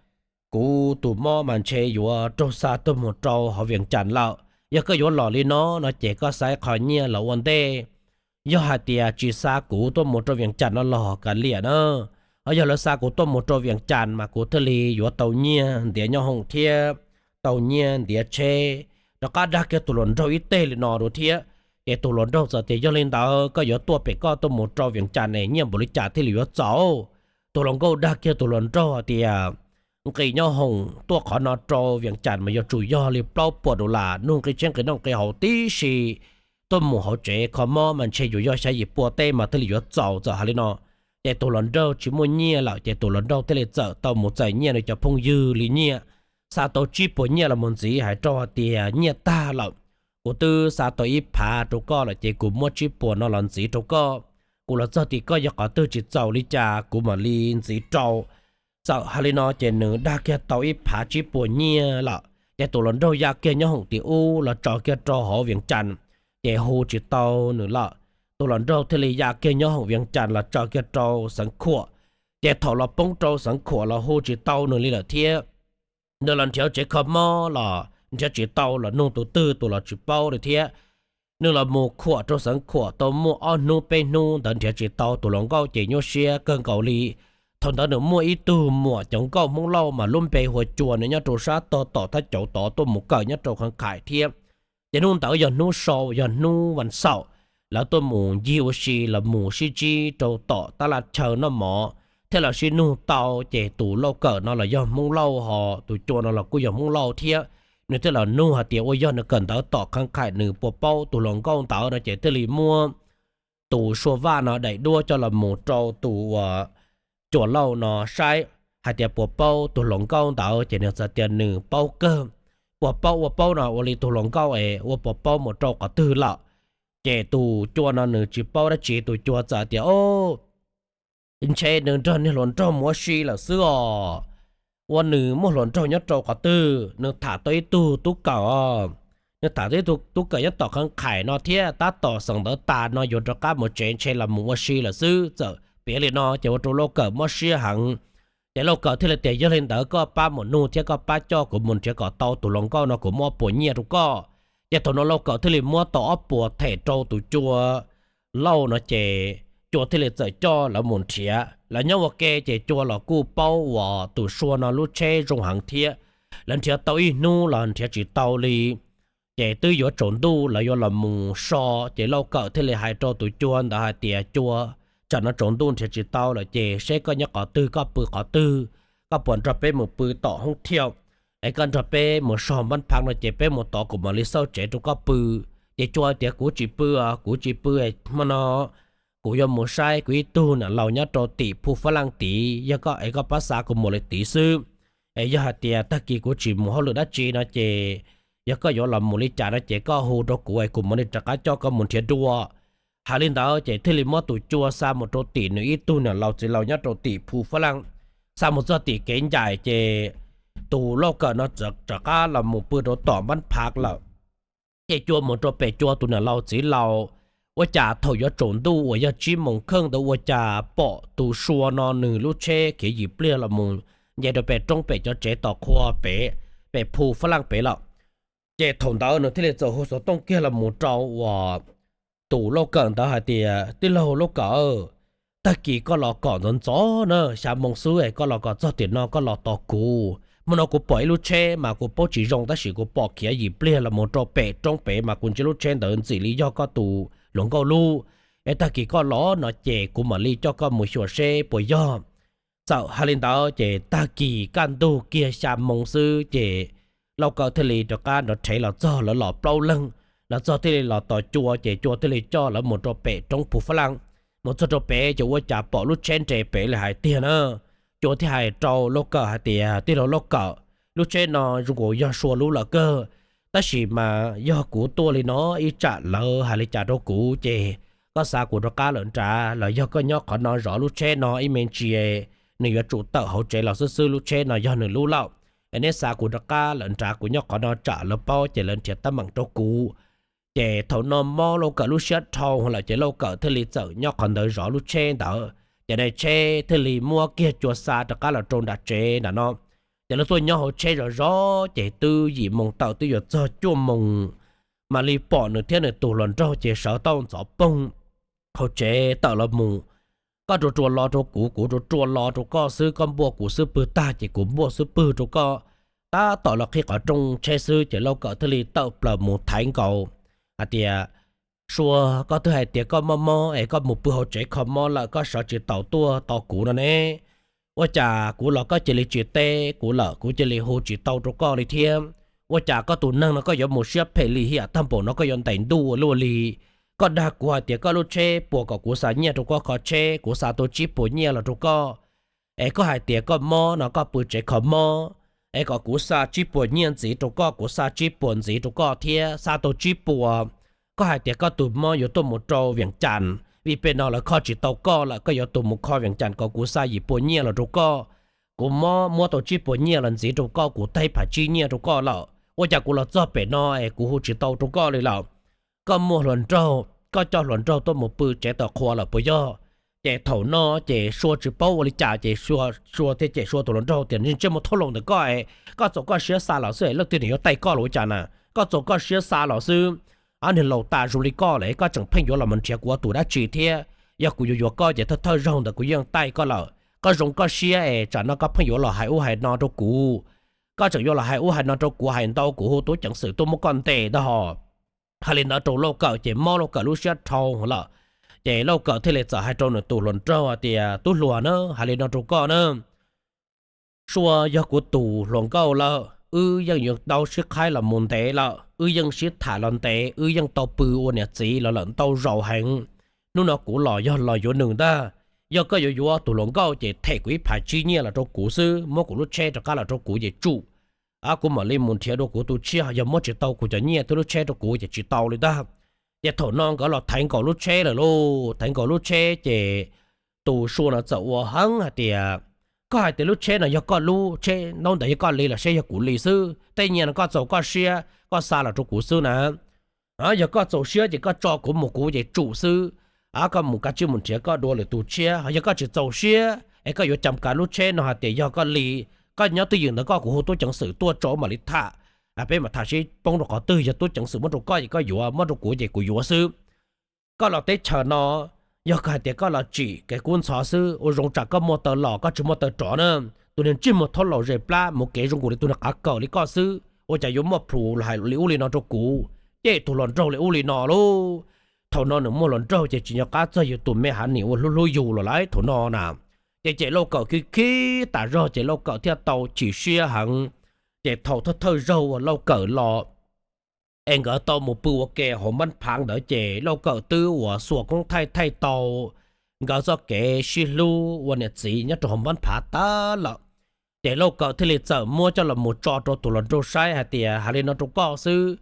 kuv tus mob mas ntshe yuav raug xa tuaj mus rau hauv Vias Cas lawm. Yog koj yuav los li no no ces koj xa qho nyiaj los ua ntej. Yog hais tias tsis xa kuv tuaj mus rau Vias Cas no los kav liam na, ho yog lawv xa kuv tuaj mus rau Vias Cas mas kuv thiaj li yuav tau nyiaj ntiav nyob hoom thiab tau nyiaj ntiav tsheb. Rov qab dag kiag tus hluas nraug ib teg li no rau thiab. Ces tus hluas nraug txawm tias yog li ntawd koj yuav tuaj pem koj tuaj mus rau Vias Cas es nyiaj npaum li cas thiaj li yuav txaus? Tus hluas nkauj dag kiag tus hluas nraug hais tias nqi nyob hoom tuaj qhov no rau Vias Cas mas yuav tsum yog li plaub puas dollar, nug nqi tsheb nqi noj nqi haus tib si. Tuaj mus hauv tsev kho mob mas ntshe yuav yog xya yim pua teb mas thiaj li yuav txaus. Txawm hais li no ces tus hluas nraug tsis muaj nyiaj lawm ces tus hluas nraug thiaj li txawm tau mus txais nyiaj nws cov phooj ywg li nyiaj, xa tau tsib puas nyiaj los mus ntxiv hais rau hais tias nyiaj tag lawm, kuv twb xa tau ib phav rau koj lawm ces kuv muab tsib puas no los ntxiv rau koj. Kuv los txog tim koj yog qhov twg tsis txaus li cas kuv mam li ntxiv rau. Txawm hais li no ces nws dag kiag tau ib phav tsib puas nyiaj lawm ces tus hluas nraug ya kiag nyob hoom tim ub los tso kiag rau hauv Vias Cas, ces hu tsis tau nws lawm. Tus hluas nraug thiaj li ya kiag nyob hoom Vias Cas los tso kiag rau Xeev Khuam. Ces thaum los poob rau Xeev Khuam los hu tsis tau nws li lawm thiab. Nws los nrhiav tsev kho mob los nrhiav tsis tau, los nug tus twg tus los tsis paub li thiab. Nws los mus khuam rau Xeev Khuam tau muaj ob hnub peb hnub ntawd nrhiav tsis tau tus hluas nkauj ces nyuaj siab kawg nkaus li. Thaum ntawd nws muaj ib tug muam cov nkauj Hmoob Lauj mas lub npe hu ua Cua, nws nyob rau sab tog tom thaj cauv tod tuaj mus kawm nyob rau Khab Khais thiab. Ces hnub ntawd yog hnub sau, yog hnub vas xaum, lawv tuaj mus ncig ua si los mus sib ntsib rau tom tab laj chaw noj mov thiab los sib nug tau. Ces tus lauj kawm no los yog Hmoob Lauj, ho tus Cua no los kuj yog Hmoob Lauj thiab. Nws thiaj los nug hais tias ua yog nws kawm ntawv tom Khab Khais nws puas paub tus hluas nkauj ntawd no ces thiaj li muab tus Sua Vaj no daim duab coj los mus rau tus uas Cua Lauj no saib hais tias puas paub tus hluas nkauj ntawd ces nws txawm tias nws paub kawg. Puas paub, ua paub no ua li tus hluas nkauj es ua puas paub mus rau qhov twg lawm? Ces tus Cua no nws tsis paub dab tsi, tus Cua txawm tias o, ntshe nws nrog niag hluas nraug mus ua si lawm xwb os. Ua nws muaj hluas nraug nyob rau qhov twg? Nws tham tau ib tug tub kawm os. Nws tham tau ib tug tub kawm nyob tom Khab Khais no thiab, tab tom xeem ntawv tas no yuav rov qab mus tsev, ntshe los mus ua si lawm xwb. Txawm piav li no ces ua rau lauj kawm mob siab heev. Ces lauj kawm thiaj li tias yog li ntawd koj pab mus nug thiab koj pab coj kuv mus nrhiav kom tau tus hluas nkauj no, kuv muab ob puas nyiaj rau koj. Ces thaum no lauj kawm thiaj li muab tau ob puas them rau tus Cua Lauj no ces Cua thiaj li txawm coj lawv mus nrhiav. Lawv nyob ua ke ces Cua los kuj paub uas tus Sua no lub tsheb zoo heev thiab. Lawv nrhiav tau ib hnub los nrhiav tsis tau li. Ces twb yuav tsaus ntuj lawv yuav los mus so, ces Lauj Kawm thiaj li hais rau tus cua ntawd hais tias, Cua, tsam no tsaus ntuj nrhiav tsis tau lawm ces seb koj nyob qhov twg koj pw qhov twg, koj puas nrog peb mus pw tom hoob thiaum, es koj nrog peb mus so npab phav no ces peb mus tod kuv mam li xauj tsev rau koj pw. Ces cua tias, Kuv tsis pw, kuv tsis pw, hmo no kuv yuav mus saib kuv ib tug nam laus nyob rau tim phu fab laj tid, yog koj es koj pab xa kuv mus li tid xwb. Es yog hais tias tag kis kuv tsis mus hauj lwm dab tsi no ces yog koj yuav los mus li cas no ces koj hu rau kuv es kuv mam li rov qab coj koj mus nrhiav dua. Hais li ntawd ces thiaj li muab tus cua xa mus rau tim nws ib tug nam laus txiv laus nyob rau tim phu fab laj. Xa mus txog tim kev ncaim ces tus Lauj Kawm no rov qab los mus pw rau tom npab phav lawm. Ces cua mus rau pem cua tus nam laus txiv laus, ua cas thaum yuav tsaus ntuj uas yog tsib moos kheej ntawd ua cas pom tus sua no nws lub tsheb khiav yim pliag los mus nce rau pem roob pem cov tsev tos qhua pem, pem phu fab laj pem lawm. Ces thaum ntawd nws thiaj li txawm hu xov tooj kiag los mus rau uas tus Lauj Kawm ntawd hais tias, Tij laug Lauj Kawm, tag kis koj los kom ntxov ntxov na, xya moo xwb es koj los kom txog tiam no koj los tos kuv. Hmo no kuv pom ib lub tsheb mas kuv paub tsis zoo tab sis kuv pom khiav yim pliag los mus rau pem roob pem mas kuv ntsia lub tsheb ntawd ntxim li yog koj tus hluas nkauj lub. Es tag kis koj los no ces kuv mam li coj koj mus xyuas seb puas yog. Txawm hais li ntawd ces tag kis kaj ntug kiag xya moo xwb ces Lauj Kawm thiaj li rov qab nrov rhev los txog lawv los plaub leeg. Los txog thiaj li los tos cua ces cua thiaj li coj lawv mus rau pem roob phu fab laj. Mus txog rau pem ces ua cas pom lub tsheb nres pem li hais tiag na. Cua thiaj hais rau Lauj Kawm hais tias, Tij laug Lauj Kawm, lub tsheb no zoo nkaus yog sua lub lawm kawg, tab sis mas yog kuv tuaj li no ib tsam lawv hais li cas rau kuv ces koj xa kuv rov qab lawm nrad los yog koj nyob qhov no zov lub tsheb no ib me ntsis, nws yuav tsum tawm hauv tsev los xwb xwb, lub tsheb no yog nws lub lawm. Es neb xa kuv rov qab lawm nrad, kuv nyob qhov no tsam lawv paub ces lawv nrhiav teeb meem rau kuv. Ces thaum no mob Lauj Kawm lub siab dhau lawm ces Lauj Kawm thiaj li txawm nyob qhov ntawd zov lub tsheb ntawd. Ces nai tsheb thiaj li muab kiag cua xa rov qab los rau nram tsev nram no. Ces lawv tuaj nyob hauv tsheb zov zov ces twb yim moos tawm twb yuav txog cuaj moos, mam li pom nws thiab nws tus hluas nraug ces sawv tau ntxov poog hauv tsev tawm los mus. Koj rua rua lo rau kuv, kuv rua rua lo rau koj xwb, koj npuaj kuv xwb pwg tag ces kuv npuaj xwb pwg rau koj. Tab tom los qhib qhov rooj tsheb xwb ces Lauj Kawm thiaj li tawm plaws mus thaiv nkaus hais tias, Sua, koj twb hais tias koj mob mob es koj mus pw hauv tsev kho mob lawm, koj sawv tsis taus tuaj tos kuv no ne. Ua cas kuv los koj cia li tsis teb kuv lawm, kuv cia li hu tsis tau rau koj li thiab. Ua cas koj tus neeg no koj yuav mus siab phem lim hiam tag npaum no, koj yuav ntais ntuj ua luaj li. Koj dag kuv hais tias koj lub tsheb puas kom kuv xa nyiaj rau koj kho tsheb, kuv xa tau tsib puas nyiaj los rau koj. Es koj hais tias koj mob no koj pw tsev kho mob, es kom kuv xa tsib puas nyiaj ntxiv rau koj, kuv xa tsib puas ntxiv rau koj thiab, xa tau tsib puas. Koj hais tias koj tus mob yuav tuaj mus rau Vias Cas, vim pem no lawv kho tsis tau koj lawm, koj yuav tuaj mus kho Vias Cas kom kuv xa yim puas nyiaj los rau koj. Kuv mob muab tau tsib puas nyiaj los ntxiv rau koj, kuv tag phav tsib nyiaj rau koj lawm. Ua cas kuv los txog pem no es kuv hu tsis tau rau koj li lawm? Koj muaj hluas nraug, koj coj hluas nraug tuaj mus pw tsev tawm qhua lawm puas yog? Ces thaum no ces Sua tsis paub ua li cas ces Sua thiaj cem Sua tus hluas nraug tias, Ntsej muag thauj laus ntawm koj es, koj txaus koj siab xa los xwb es leej twg nws yuav taij koj los ua cas na? Koj txaus koj siab xa los xwb. Ob niag laus tas zoo li koj lawm koj tseem pheej yuav los mus nrhiav kuv ua tus dab tsi thiab? Yog kuv yuav yuav koj ces thawj thawj zaug ntawd kuv yeej taij koj lawm. Koj zoo koj siab es tsam no koj pheej yuav los hais ub hais no rau kuv. Koj tseem yuav los hais ub hais no rau kuv, hais ntau kuv hu tub ceev xwm tuaj muab koj ntes ntag hos. Hais li ntawd rau Lauj Kawm ces mob Lauj Kawm lub siab dhau lawm. Ces Lauj Kawm thiaj li txawm hais rau nws tus hluas nraug hais tias, Tub hluas na, hais li no rau koj na, Sua yog kuv tus hluas nkauj lawm, wb yeej yuav tau sib qhaib los mus ntev lawm, wb yeej sib tham los ntev, wb yeej tau pw ua niam txiv los lawm ntau zaus heev. Hnub no kuv los yog los yuav nws ntag. Yog koj yuav yuav tus hluas nkauj ces them kuv ib phav tsib nyiaj los rau kuv xwb, muab kuv lub tsheb rov qab los rau kuv ces tsum. Kuv mam li mus nrhiav dua kuv tus tshiab, yog muab tsis tau kuv cov nyiaj thiab lub tsheb rau kuv ces tsis tau li ntag. Ces thaum no nkawd los thaiv nkaus lub tsheb lawm lauj, thaiv nkaus lub tsheb ces tus Sua no txawm ua heev hais tias, Koj hais tias lub tsheb no yog koj lub, tsheb ntaub ntawd yog koj li los seb yog kuv li xwb, tej nyiaj no koj txaus koj siab koj xa los rau kuv xwb na. Yog koj txaus siab ces koj tso kuv mus kuv ces tsum xwb. Koj mus kav tsij mus nrhiav koj dua lwm tus tshiab, yog koj tsis txaus siab es koj yuav cam kav lub tsheb no hais tias yog koj li, koj nyob twj ywm ntawd koj, kuv hu tub ceev xwm tuaj tso mam li tham. Peb mam tham seb poob rau qhov twg, yog tub ceev xwm muab rau koj ces koj yuav, muab rau kuv ces kuv yuav xwb. Koj los teb chaws no, yog koj hais tias koj los tsim kev kub ntxhov xwb, ua zoo tsam koj muaj taw los koj tsis muaj taw rov na. Tus niag ntsej muag thauj laus zes plab mus kev zoo nkaus li tus niag qav kaws li koj xwb, ua cas yuav muaj plhus hais li ub li no rau kuv, cem tus hluas nraug li ub li no lauj. Thaum no nws muaj hluas nraug ces tsis nco qab txog yus tus me hav nim uas hlub hlub yus los lawm thaum no na. Ces cem Lauj Kawm khib khib tas zog ces Lauj Kawm thiaj tau chim siab heev. Ces thaum thawj thawj zaug uas Lauj Kawm los es nkawd tau mus pw ua ke hauv npab phav ntawd ces Lauj Kawm twb uas xuas koob thaij thaij tau nkawd txoj kev sib hlub ua niam txiv nyob rau hauv npab phav tag lawm. Ces Lauj Kawm thiaj li txawm muab coj los mus tso rau tus hluas nraug saib hais tias, hais li no rau koj xwb,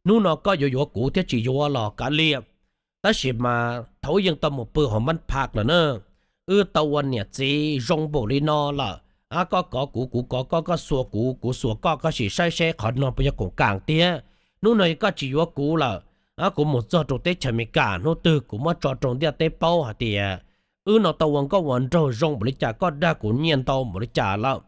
hnub no koj yuav yuav kuv thiab tsis yuav los kav liam, tab sis mas thaum wb yeej tau mus pw hauv npab phav lawm na, wb tau ua niam txiv zoo npaum li no lawm, koj kov kuv, kuv kov koj, koj xuas kuv, kuv xuas koj, koj sim saib seb qhov no puas yog koom kam tiag. Hnub no yog koj tsis yuav kuv lawm, kuv mus txog rau teb chaws Amelikas hnub twg kuv muab tso rau ntiaj teb paub hais tias wb no tau ua nkauj ua nraug zoo npaum li cas, koj dag kuv nyiaj ntau npaum li cas lawm.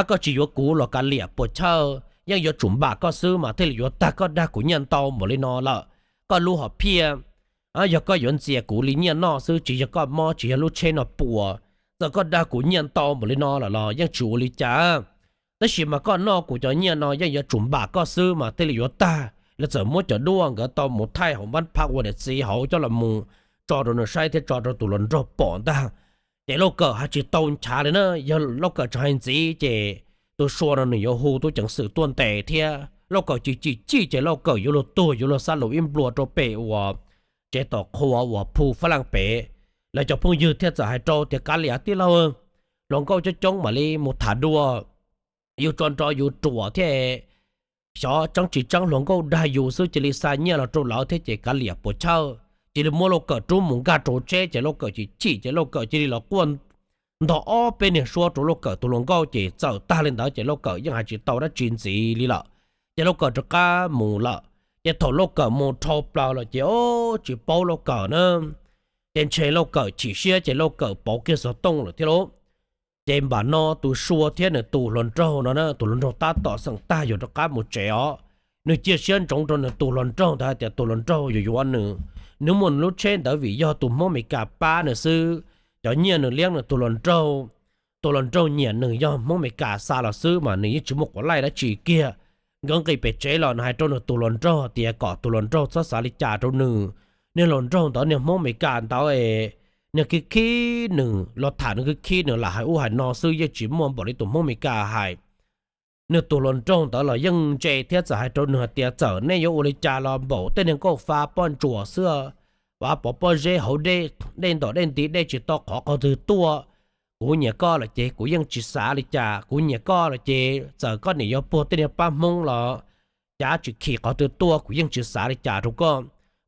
Koj tsis yuav kuv los kav liam puas chawj, yeej yuav tsum npam koj xwb mas thiaj li yuav tag, koj dag kuv nyiaj ntau npaum li no lawm. Koj lub hom phiaj, yog koj yuav ntxias kuv li nyiaj noj xwb, tsis yog koj mob, tsis yog lub tsheb no puas, txawm koj dag kuv nyiaj ntau npaum li no lawm los yeej tsis ua li cas. Tab sis mas koj noj kuv cov nyiaj no yeej yuav tsum npam koj xwb mas thiaj li yuav tag. Lawv txawm muab cov duab nkawd tau mus thaij hauv npab phav ua niam txiv hauv coj los mus tso rau nws saib thiab tso rau tus hluas nraug pom ntag. Ces Lauj Kawm hais tsis tau nchav li na, yog Lauj Kawm tseem hais ntxiv ces tus Sua no nws yuav hu tub ceev xwm tuaj ntes thiab. Lauj Kawm chim chim chim ces Lauj Kawm yuav luag tuag yuav luag xa lus ib nplua rau pem uas tsev tom qhua uas phu fab laj pem. Lawv cov phooj ywg thiaj txawm hais rau tias, kav liam tij laug, hluas nkauj coob coob mam li mus tham dua, yus tso nrov yus ruam thiab, xyov tseeb tsis tseeb hluas nkauj dag yus xwb cia li xa nyiaj los rau lawv thiab ces kav liam puas chawj. Cia li muab Lauj Kawm rub mus nkag rau tsheb ces Lauj Kawm chim chim ces Lauj Kawm cia li los quaj ntog ob peb niag suab rau Lauj Kawm tus hluas nkauj ces txawm tag li ntawd ces Lauj Kawm yeej hais tsis tau dab tsi ntxiv li lawm. Ces Lauj Kawm rov qab mus lawm. Ces thaum Lauj Kawm mus dhau plaws lawm ces o, tsis paub Lauj Kawm na, ces ntshe Lauj Kawm chim siab ces Lauj Kawm pauv kiag xov tooj lawm thiab lauj. Ces npam no tus Sua thiab nws tus hluas nraug no, tus hluas nraug tab tom xeem tag yuav rov qab mus tsev os, nws cia siab ntsoov rau nws tus hluas nraug ntawd hais tias tus hluas nraug yuav yuav nws, nws muaj nws lub tsheb ntawd vim yog tus Hmoob Amelikas pab nws xwb. Cov nyiaj nws liab nws tus hluas nraug, tus hluas nraug nyiam nws yog Hmoob Amelikas xa los xwb mas nws yeej tsis muaj quav laij dab tsi kiag. Nkawd nqis pem tsev los nws hais rau nws tus hluas nraug tias kom tus hluas nraug txhob xav li cas rau nws. Niag hluas nraug ntawd niag Hmoob Amelikas ntawd es, niag khib khib nws los tham nws khib khib nws lam hais ub hais no xwb yeej tsis muaj npaum li tus Hmoob Amelikas hais. Nws tus hluas nraug ntawd los yeej ntse thiab txawm hais rau nws hais tias txawm nej yuav ua li cas los npaum tej niag nkauj fa poj ntsuam xwb, av pov pob zeb hauv dej, dej ntaum dej nti dej tsis tau qhov qhov twg tuaj. Kuv nyiam koj lawm ces kuv yeej tsis xav li cas, kuv nyiam koj lawm ces txawm koj niam yuav puag tej niag pab Hmoob los cav tsis khim qhov twg tuaj kuv yeej tsis xav li cas rau koj.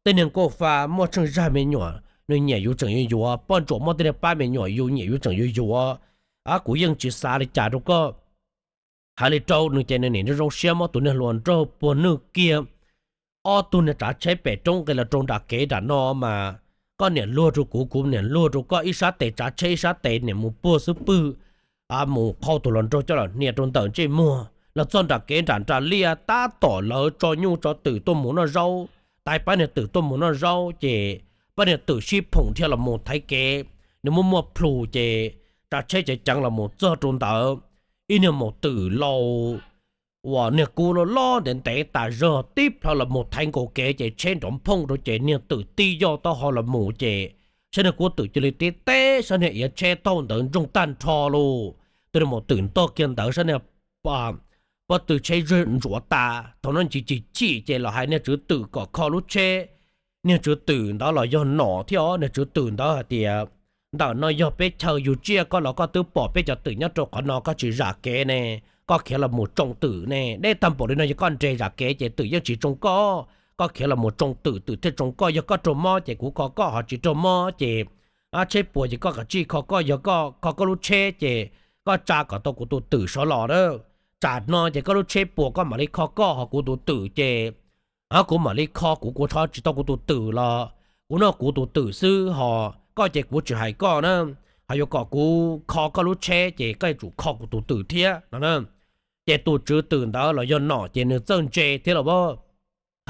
Tej niag nkauj fa muaj tsheej zaj me nyuam nws nyiam yus tseem yuav yuav, poj ntsuam muaj tej niag pab me nyuam yus nyiam yus tseem yuav yuav, kuv yeej tsis xav li cas rau koj. Hais li rau nws ces nws nim zoo siab muab tus niag hluas nraug puag nwj kiag. Ob tug niag tsav tsheb pem roob nqis los rau nram kev nram no mas, koj niam luag rau kuv, kuv niam luag rau koj, ib sab tes tsav tsheb ib sab tes niam mus puag xub pwg, mus qhau tus hluas nraug coj los hnia rau ntawm ntsej muag los txog nram kev nram nram liaj tab tom lawv tso nyuj tso twm tuaj mus noj zaub. Tais pab niag twm tuaj mus noj zaub ces pab niag twm sib phoom dhia los mus thaiv kev, nws muaj muaj plhus ces tsav tsheb ceev ceev los mus txog rau ntawd. Ib niag maum twm laus uas niag kub loj loj ntev ntev tas zog tib plhaw los mus thaiv nkaus kev ces tsheb nrov nphooj rau ces niag twm tib yoj taub hau los mus ces sab niag kub twm cia li tib teb sab niag iav tsheb taug ntawd ntsoog tag nrho lauj. Tus niag maum twm ntog kiag ntawd sab niag pob tw tsheb zuag ntsuav tas. Thaum no chim chim chim ces los hais niag tswv twm kom kho lub tsheb. Niag tswv twm ntawd los yog nom thiab os, niag tswv twm ntawd hais tias, ntawm no yog peb chaw yus tsiaj, koj los koj twb pom peb cov twm nyob rau qhov no koj tsis zam kev ne, koj khiav los mus tsoo twm ne. Deb tag npaum li no yog koj nres zam kev ces twm yeej tsis tsoo koj, koj khiav los mus tsoo twm twm thiaj tsoo koj. Yog koj raug mob ces kuv kho koj, ho tsis raug mob ces tsheb puas ces koj kav tsij kho koj, yog koj kho koj lub tsheb ces koj tsa kom tau kuv tus twm sov los na. Tsam no ces koj lub tsheb puas koj mam li kho koj, ho kuv tus twm ces kuv mam li kho kuv, kuv tso tsis tau kuv tus twm los kuv noj kuv tus twm xwb, ho koj ces kuv tsis hais koj na, ho yuav kom kuv kho koj lub tsheb ces koj yuav tsum kho kuv tus twm thiab no. Ces tus tswv twm ntawd los yog nom ces nws txawj ntse thiab los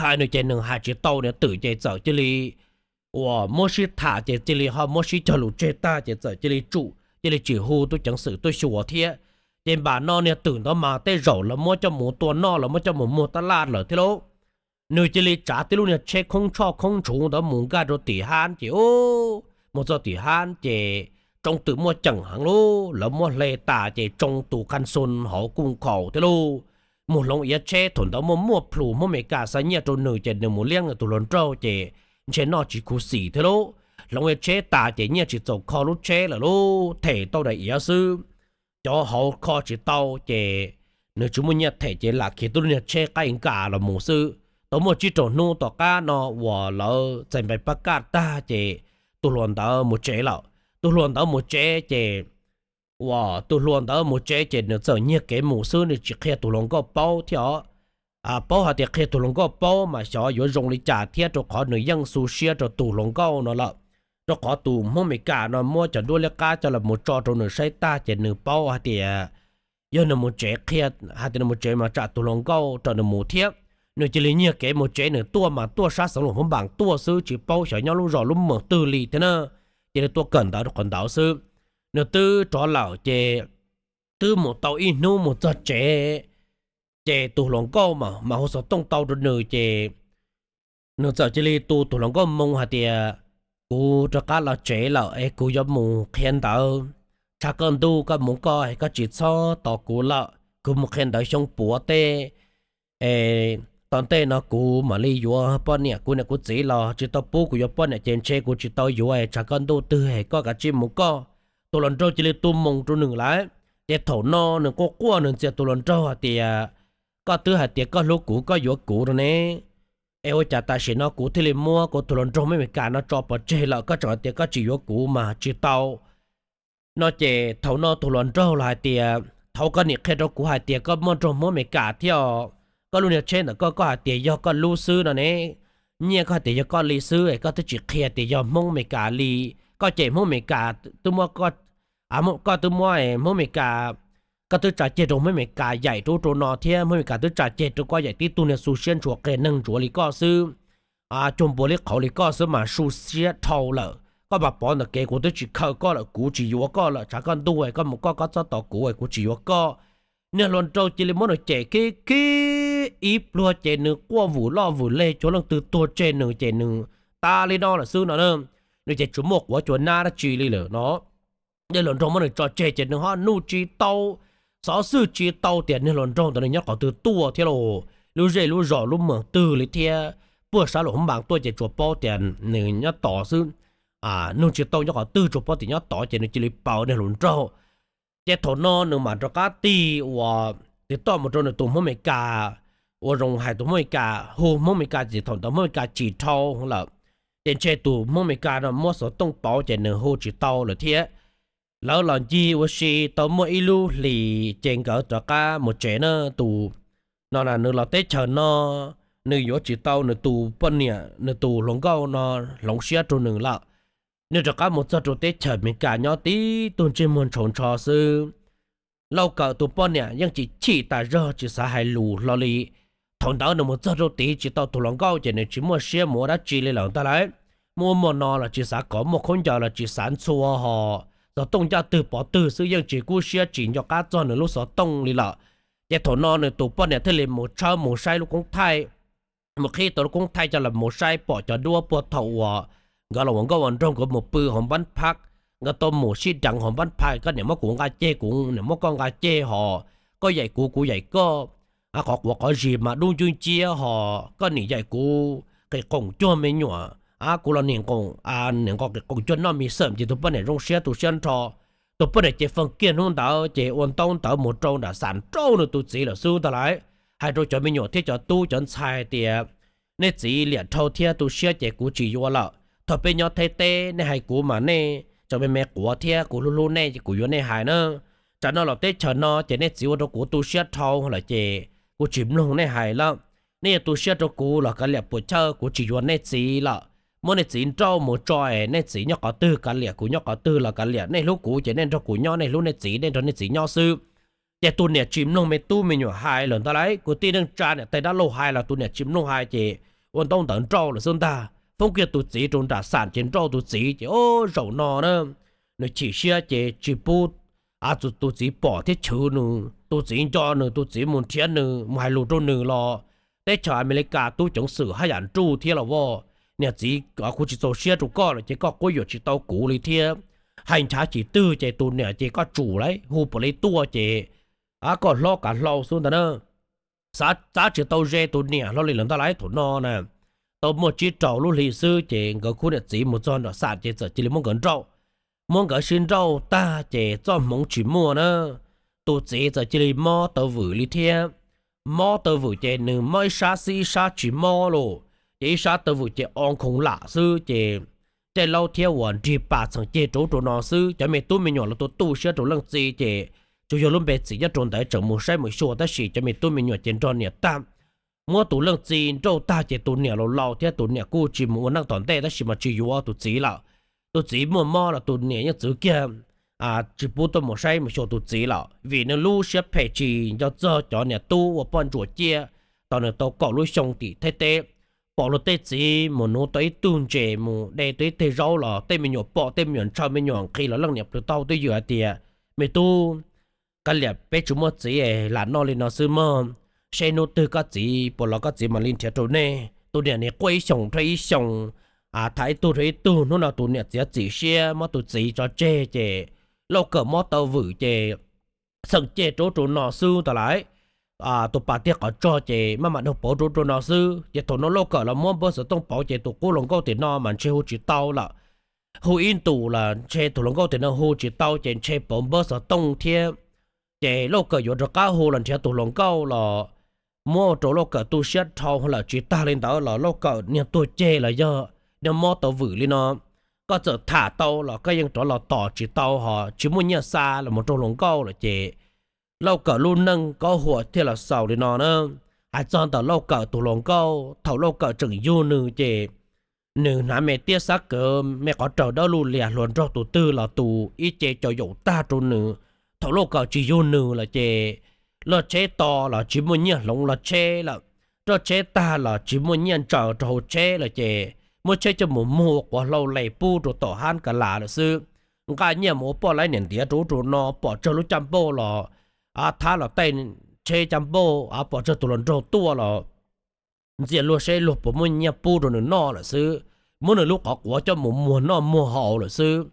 hais nws ces nws hais tsis tau niag twm ces txawm cia li uas muab sib tham ces cia li ho muab sib cog lus tseg tag ces txawm cia li tsum cia li tsis hu tub ceev xwm tuaj xyuas thiab. Ces npam no niag twm ntawd mas tej zaum lawv muab coj mus tua noj, lawv muab coj mus muag tab laj lawm thiab lauj. Nws cia li tsav tib lub niag tsheb khoob tshoj khoob ntshuv ntawd mus nkag rau tim hab ces mus txog tim hab ces tsoo twm muaj ceem heev lauj, lawv muab hle tas ces tsoo tus kas xoo hauv kuj nkhaus thiab lauj. Mus hloov iav tsheb thaum ntawd muaj muaj plhus Hmoob Amelikas xa nyiaj rau nws ces nws mus liab nws tus hluas nraug ces ntshe noj tsis khuv xim thiab lauj. Hloov iav tsheb tas ces nyiaj tsis txaus kho lub tsheb lawm lauj, them tau daim iav xwb. Cov hauv kho tsis tau ces nws tsis muaj nyiaj them ces lam khiav tib lub niag tsheb qaij nkas los mus xwb. Tau muaj tsib rau hnub tom qab no uas lawv txais npais pab kaj tag ces tus hluas ntawd mus tsev lawm. Tus hluas ntawd mus tsev ces uas tus hluas ntawd mus tsev ces nws txawm nyiag kev mus xwb, nws tsis qhia tus hluas nkauj paub thiab os. Paub hais tias qhia tus hluas nkauj paub mas xyov yuav zoo li cas thiab, rau qhov nws yeej xu siab rau tus hluas nkauj no lawm. Rau qhov tus Hmoob Amelikas no muab cov duab liab qab coj los mus tso rau nws saib tag ces nws paub hais tias yog nws mus tsev qhia hais tias nws mus tsev mas tsam tus hluas nkauj raws nws mus thiab. Nws cia li nyiag kev mus tsev, nws tuaj mas tuaj sab xeev Luam Phab Npas tuaj xwb, tsis paub xyov nyob lub zos lub mos twg li thiab na. Cia li tuaj kawm ntawv rau qhov ntawd xwb. Nws twb rov lawm ces twb mus tau ib hnub mus txog tsev ces tus hluas nkauj mas mas hu xov tooj tau rau nws ces nws txawm cia li tu tus hluas nkauj moo hais tias, kuv rov qab los tsev lawm es kuv yuav mus qhia ntawv, tshav koj ntuj koj mus koj es koj tsis txhob tos kuv lawm, kuv mus qhia ntawv xyoo puav teb es tom ntej no kuv mam li yuav poj niam, kuv niam kuv txiv los tsis tau pub kuv yuav poj niam ces ntshe kuv tsis tau yuav es tshav koj ntuj twg es koj kav tsij mus koj. Tus hluas nraug cia li tu moo rau nws lawm. Ces thaum no nws quaj quaj nws ntxias tus hluas nraug hais tias, koj twb hais tias koj hlub kuv koj yuav kuv no ne, es ua cas tam sim no kuv thiaj li muab kuv tus hluas nraug Hmoob Amelikas no tso pov tseg lawm, koj tseem hais tias koj tsis yuav kuv mas tsis tau. No ces thaum no tus hluas nraug los hais tias, thaum koj nim qhia rau kuv hais tias koj muaj nraug Hmoob Amelikas thiab os, koj lub niag tsheb ntawm koj koj hais tias yog koj lub xwb no ne, nyiaj koj hais tias yog koj li xwb es koj twb tsis qhia tias yog Hmoob Amelikas li. Koj cem Hmoob Amelikas twb muab koj, koj twb muab Hmoob Amelikas, koj twb tsa ceg rau Hmoob Amelikas yaim rau ub rau no thiab Hmoob Amelikas twb tsa ceg rau koj yaim tib tug niag xu siab ntsuag qias neeg ntsuav li koj xwb, cuag npua liab qhauv li koj xwb mas xu siab dhau lawm. Koj mas pov ntawm kev kuv twb tsis khaws koj lawm, kuv tsis yuav koj lawm, tshav koj ntuj, koj mus koj, koj txhob tos kuv, kuv tsis yuav koj. Niag hluas nraug cia li muab nws cem khib khib ib pluag ces nws quaj vwm loj vwm leg cuag leej twg tuag tseg nws ces nws tas li no lawm xwb no na. Nws ces tsis muaj quav cua nab dab tsi li lawm no. Niag hluas nraug muab nws tso tseg ces nws ho nug tsis tau, xov xwm tsis tau tias niag hluas nraug ntawd nws nyob qhov twg tuaj thiab los, lub zej lub zos lub mos twg li thiab. Puag sab Luam Phab Npas tuaj ces tsuas paub tias nws nyob tod xwb, nug tsis tau nyob qhov twg, tsuas paub tias nyob tod ces nws cia li paws niag hluas nraug. Ces thaum no nws mam rov qab tig uas tig toj mus rau nws tus Hmoob Amelikas, ua zoo hais tus Hmoob Amelikas, hu Hmoob Amelikas ces thaum ntawd Hmoob Amelikas chim dhau lawm. Ces ntshe tus Hmoob Amelikas no muab xov tooj pauv ces nws hu tsis tau lawm thiab. Lawv los ncig ua si tau muaj ib lub hlis ces nkawd rov qab mus tsev na. Tus no nws los teb chaws no, nws yuav tsis tau nws tus poj niam, nws tus hluas nkauj no hloov siab rau nws lawm. Nws rov qab mus txog rau teb chaws Amelikas nyob tib tug ntsej muag ntshaus ntsho xwb. Lauj Kawm tus poj niam yeej tsis chim tas zog tsis xav hais lus hlo li. Thaum ntawd nws mus txog rau tid tsis tau tus hluas nkauj ces nws tsis muaj siab mus ua dab tsi li lawm ntag lauj. Muaj ub muaj no los tsis xav kov, muaj khaub ncaws los tsis xav ntxhua hos, xov tooj ncaj twg pov twg xwb yeej tsis kub siab tsis nco qab txog nws lub xov tooj li lawm. Ces thaum no nws tus poj niam thiaj li mus tshawb mus saib lub koob thaij, mus qhib tau lub koob thaij coj los mus saib pom cov duab puag thaum uas nkawd los ua nkauj ua nraug, nkawd mus pw hauv npab phab, nkawd tau mus sib deev hauv npab phab, koj niam muab kuv nqa ceg, kuv niam muab koj nqa ceg hos, koj yaim kuv kuv yaim koj, qhov quav qhov zis mas dub ncwb nciab hos, koj niam yaim kuv qis qoom cuag me nyuam, kuv los niam nqos, niam nqos qis qoom cuag noj mis xeem ces tus poj niam zoo siab tu siab nrho. Tus poj niam ces feem kiag hnub ntawd ces ua ntaub ntawv mus rau nram xam nrauj nws tus txiv lawm xwb ntag lauj. Hais rau cov me nyuam thiab cov tub cov ntxhais tias, nej txiv liam dhau thiab tu siab ces kuv tsis yuav lawm. Thaum peb nyob Thaib teb nej hais kuv mas nej tseem me me quav thiab kuv hlub hlub nej ces kuv yuav nej hais na. Tsam no los teb chaws no ces nej txiv ua rau kuv tu siab dhau lawm ces kuv tsis mloog nej hais lawm. Nej yuav tu siab rau kuv los kav liam puas chawj, kuv tsis yuav nej txiv lawm. Muab nej txiv nrauj mus tso es nej txiv nyob qhov twg kav liam, kuv nyob qhov twg los kav liam. Nej hlub kuv ces nej nrog kuv nyob, nej hlub nej txiv nej nrog nej txiv nyob xwb. Ces tus niam tsis mloog me tub me nyuam hais lawm ntag lauj. Kwv tij neej tsa niam tais dab laug hais los tus niam tsis mloog hais ces ua ntaub ntawv nrauj lawm xwb ntag. Foob kiag tus txiv rau nram xam ces nrauj tus txiv ces o, zaum no na nws chim siab ces tsis pub tus txiv pom thiab chwv nws, tus txiv nco nws, tus txiv mus nrhiav nws mus hais lus rau nws los teb chaws Amelikas tub ceev xwm haj yam nruj thiab los as. Niam txiv kuv tsis txaus siab rau koj lawm ces koj quab yuam tsis tau kuv li thiab. Hais nchav tsis twg ces tus niam ces koj tsum lawm, hu puav leej tuaj ces koj hlob kav hlau xwb ntag na. Xav txav tsis tau ze tus niam hlo li lawm ntag lauj. Thaum no na tau muaj tsib rau lub hli xwb ces nkawd khub niam txiv mus txog nram xam ces txawm cia li muab nkawd nrauj. Muab nkawd sib nrauj tag ces txoj hmoov tsis muaj na, tus txiv txawm cia li mob taw vwm li thiab. Mob taw vwm ces nws mob ib sab xwb, ib sab tsis mob lawm, ces ib sab taw vwm ces o nkhoos lam xwb ces caij laub thiab uas nrig pas txheem ceg rau ub rau no xwb. Cov me tub me nyuam los tu tu siab rau leej txiv ces tsuas yog lub npe txiv nyob rau ntawd tseem mus saib mus xyuas, tab sis cov me tub me nyuam ces nrog niam tag. Muab tus leej txiv nrauj tag ces tus niam los laus thiab, tus niam kuj tsis mus ua neej tom ntej tab sis mas tsis yuav tus txiv lawm. Tus txiv muaj mob los tus niam yeej txwv kiag tsis pub tuaj mus saib mus xyuas tus txiv lawm, vim nws lub siab phem tsis nco txog cov niam tub uas poj ntsuam ciaj tau nws tau kaum lub xyoo tim Thaib teb. Pom luag tej txiv mus nuv tau ib tug ntses mus de tau ib teg zaub los tej me nyuam pom, tej me nyuam ntshaw, me nyuam nqhis los leej niam plhws tau twj ywm hais tias, Me tub, kav liam peb tsis muaj txiv es lam noj li no xwb mog. Seb hnub twg koj txiv puas los koj txiv mam li nrhiav rau nej. Tus niam nim quaj ib xyoos dhau ib xyoos, tham ib tug dhau ib tug, hnub no tus niam txiav txim siab muab tus txiv tso tseg ces lauj kawm mob taw vwm ces txheem ceg rau ub rau no xwb ntag lauj. Tus pas tiag qhov tsog ces maj mam dhau pauv rau ub rau no xwb. Ces thaum no lauj kawm los muab npawb xov tooj pauv ces tus qub hluas nkauj tim no mas ntshe hu tsis tau lawm. Hu ib ntus los ntshe tus hluas nkauj tim no hu tsis tau ces ntshe pauv npawb xov tooj thiab. Ces lauj kawm yuav rov qab hu los nrhiav tus hluas nkauj los muab ua rau lauj kawm tu siab dhau lawm. Tsis tag li ntawd los lauj kawm niag tuag ceg los yog niag mob taw vwm li no, koj txawm tham tau los koj yeej rov los tos tsis tau, ho tsis muaj nyiaj xa los mus rau hluas nkauj lawm ces lauj kawm lub neej kob huam thiaj los xaus li no na. Hais txog ntawm lauj kawm tus hluas nkauj, thaum lauj kawm tseem yug nws ces nws hnav me tiab xab kawv, me qhov raws dawb lug lias, hluas nraug tus twg los tus ib ce caum yaum tag rau nws. Thaum lauj kawm tsis yug nws lawm ces laj tsheb to los tsis muaj nyiaj hloov laj tsheb lawm, roj tsheb tag los tsis muaj nyiaj ntsaws rau hauv tsheb lawm ces muab tsheb coj mus muag ua quav hlau les pub rau tom hab ka las lawm xwb. Nqa nyiaj mus ua poj laib niam ntiav rau ub rau no, pom tsawg lub caj npauj los thab los taij tsheb caj npauj, pom tsawg tus hluas nraug tuaj los ntxias luag seb luag puas muaj nyiaj pub rau nws noj lawm xwb. Muab nws lub qhov quav coj mus muag noj muag haus lawm xwb.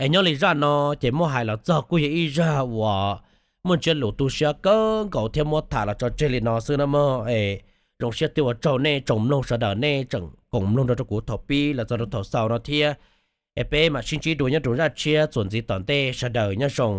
Es nyob li zaj no ces muab hais los txog kuj yog ib zaj uas muaj ntsiab lus tu siab kawg nkaus thiab muab tham los tso tseg li no xwb na mog. Es zoo siab thiab ua tsaug nej tsoom mloog sawv daws nej tseem koom mloog nrog rau kuv thaum pib los txog rau thaum xaus no thiab. Es peb mam sib ntsib dua nyob rau zaj tshiab txuas ntxiv tom ntej, sawv daws nyob zoo.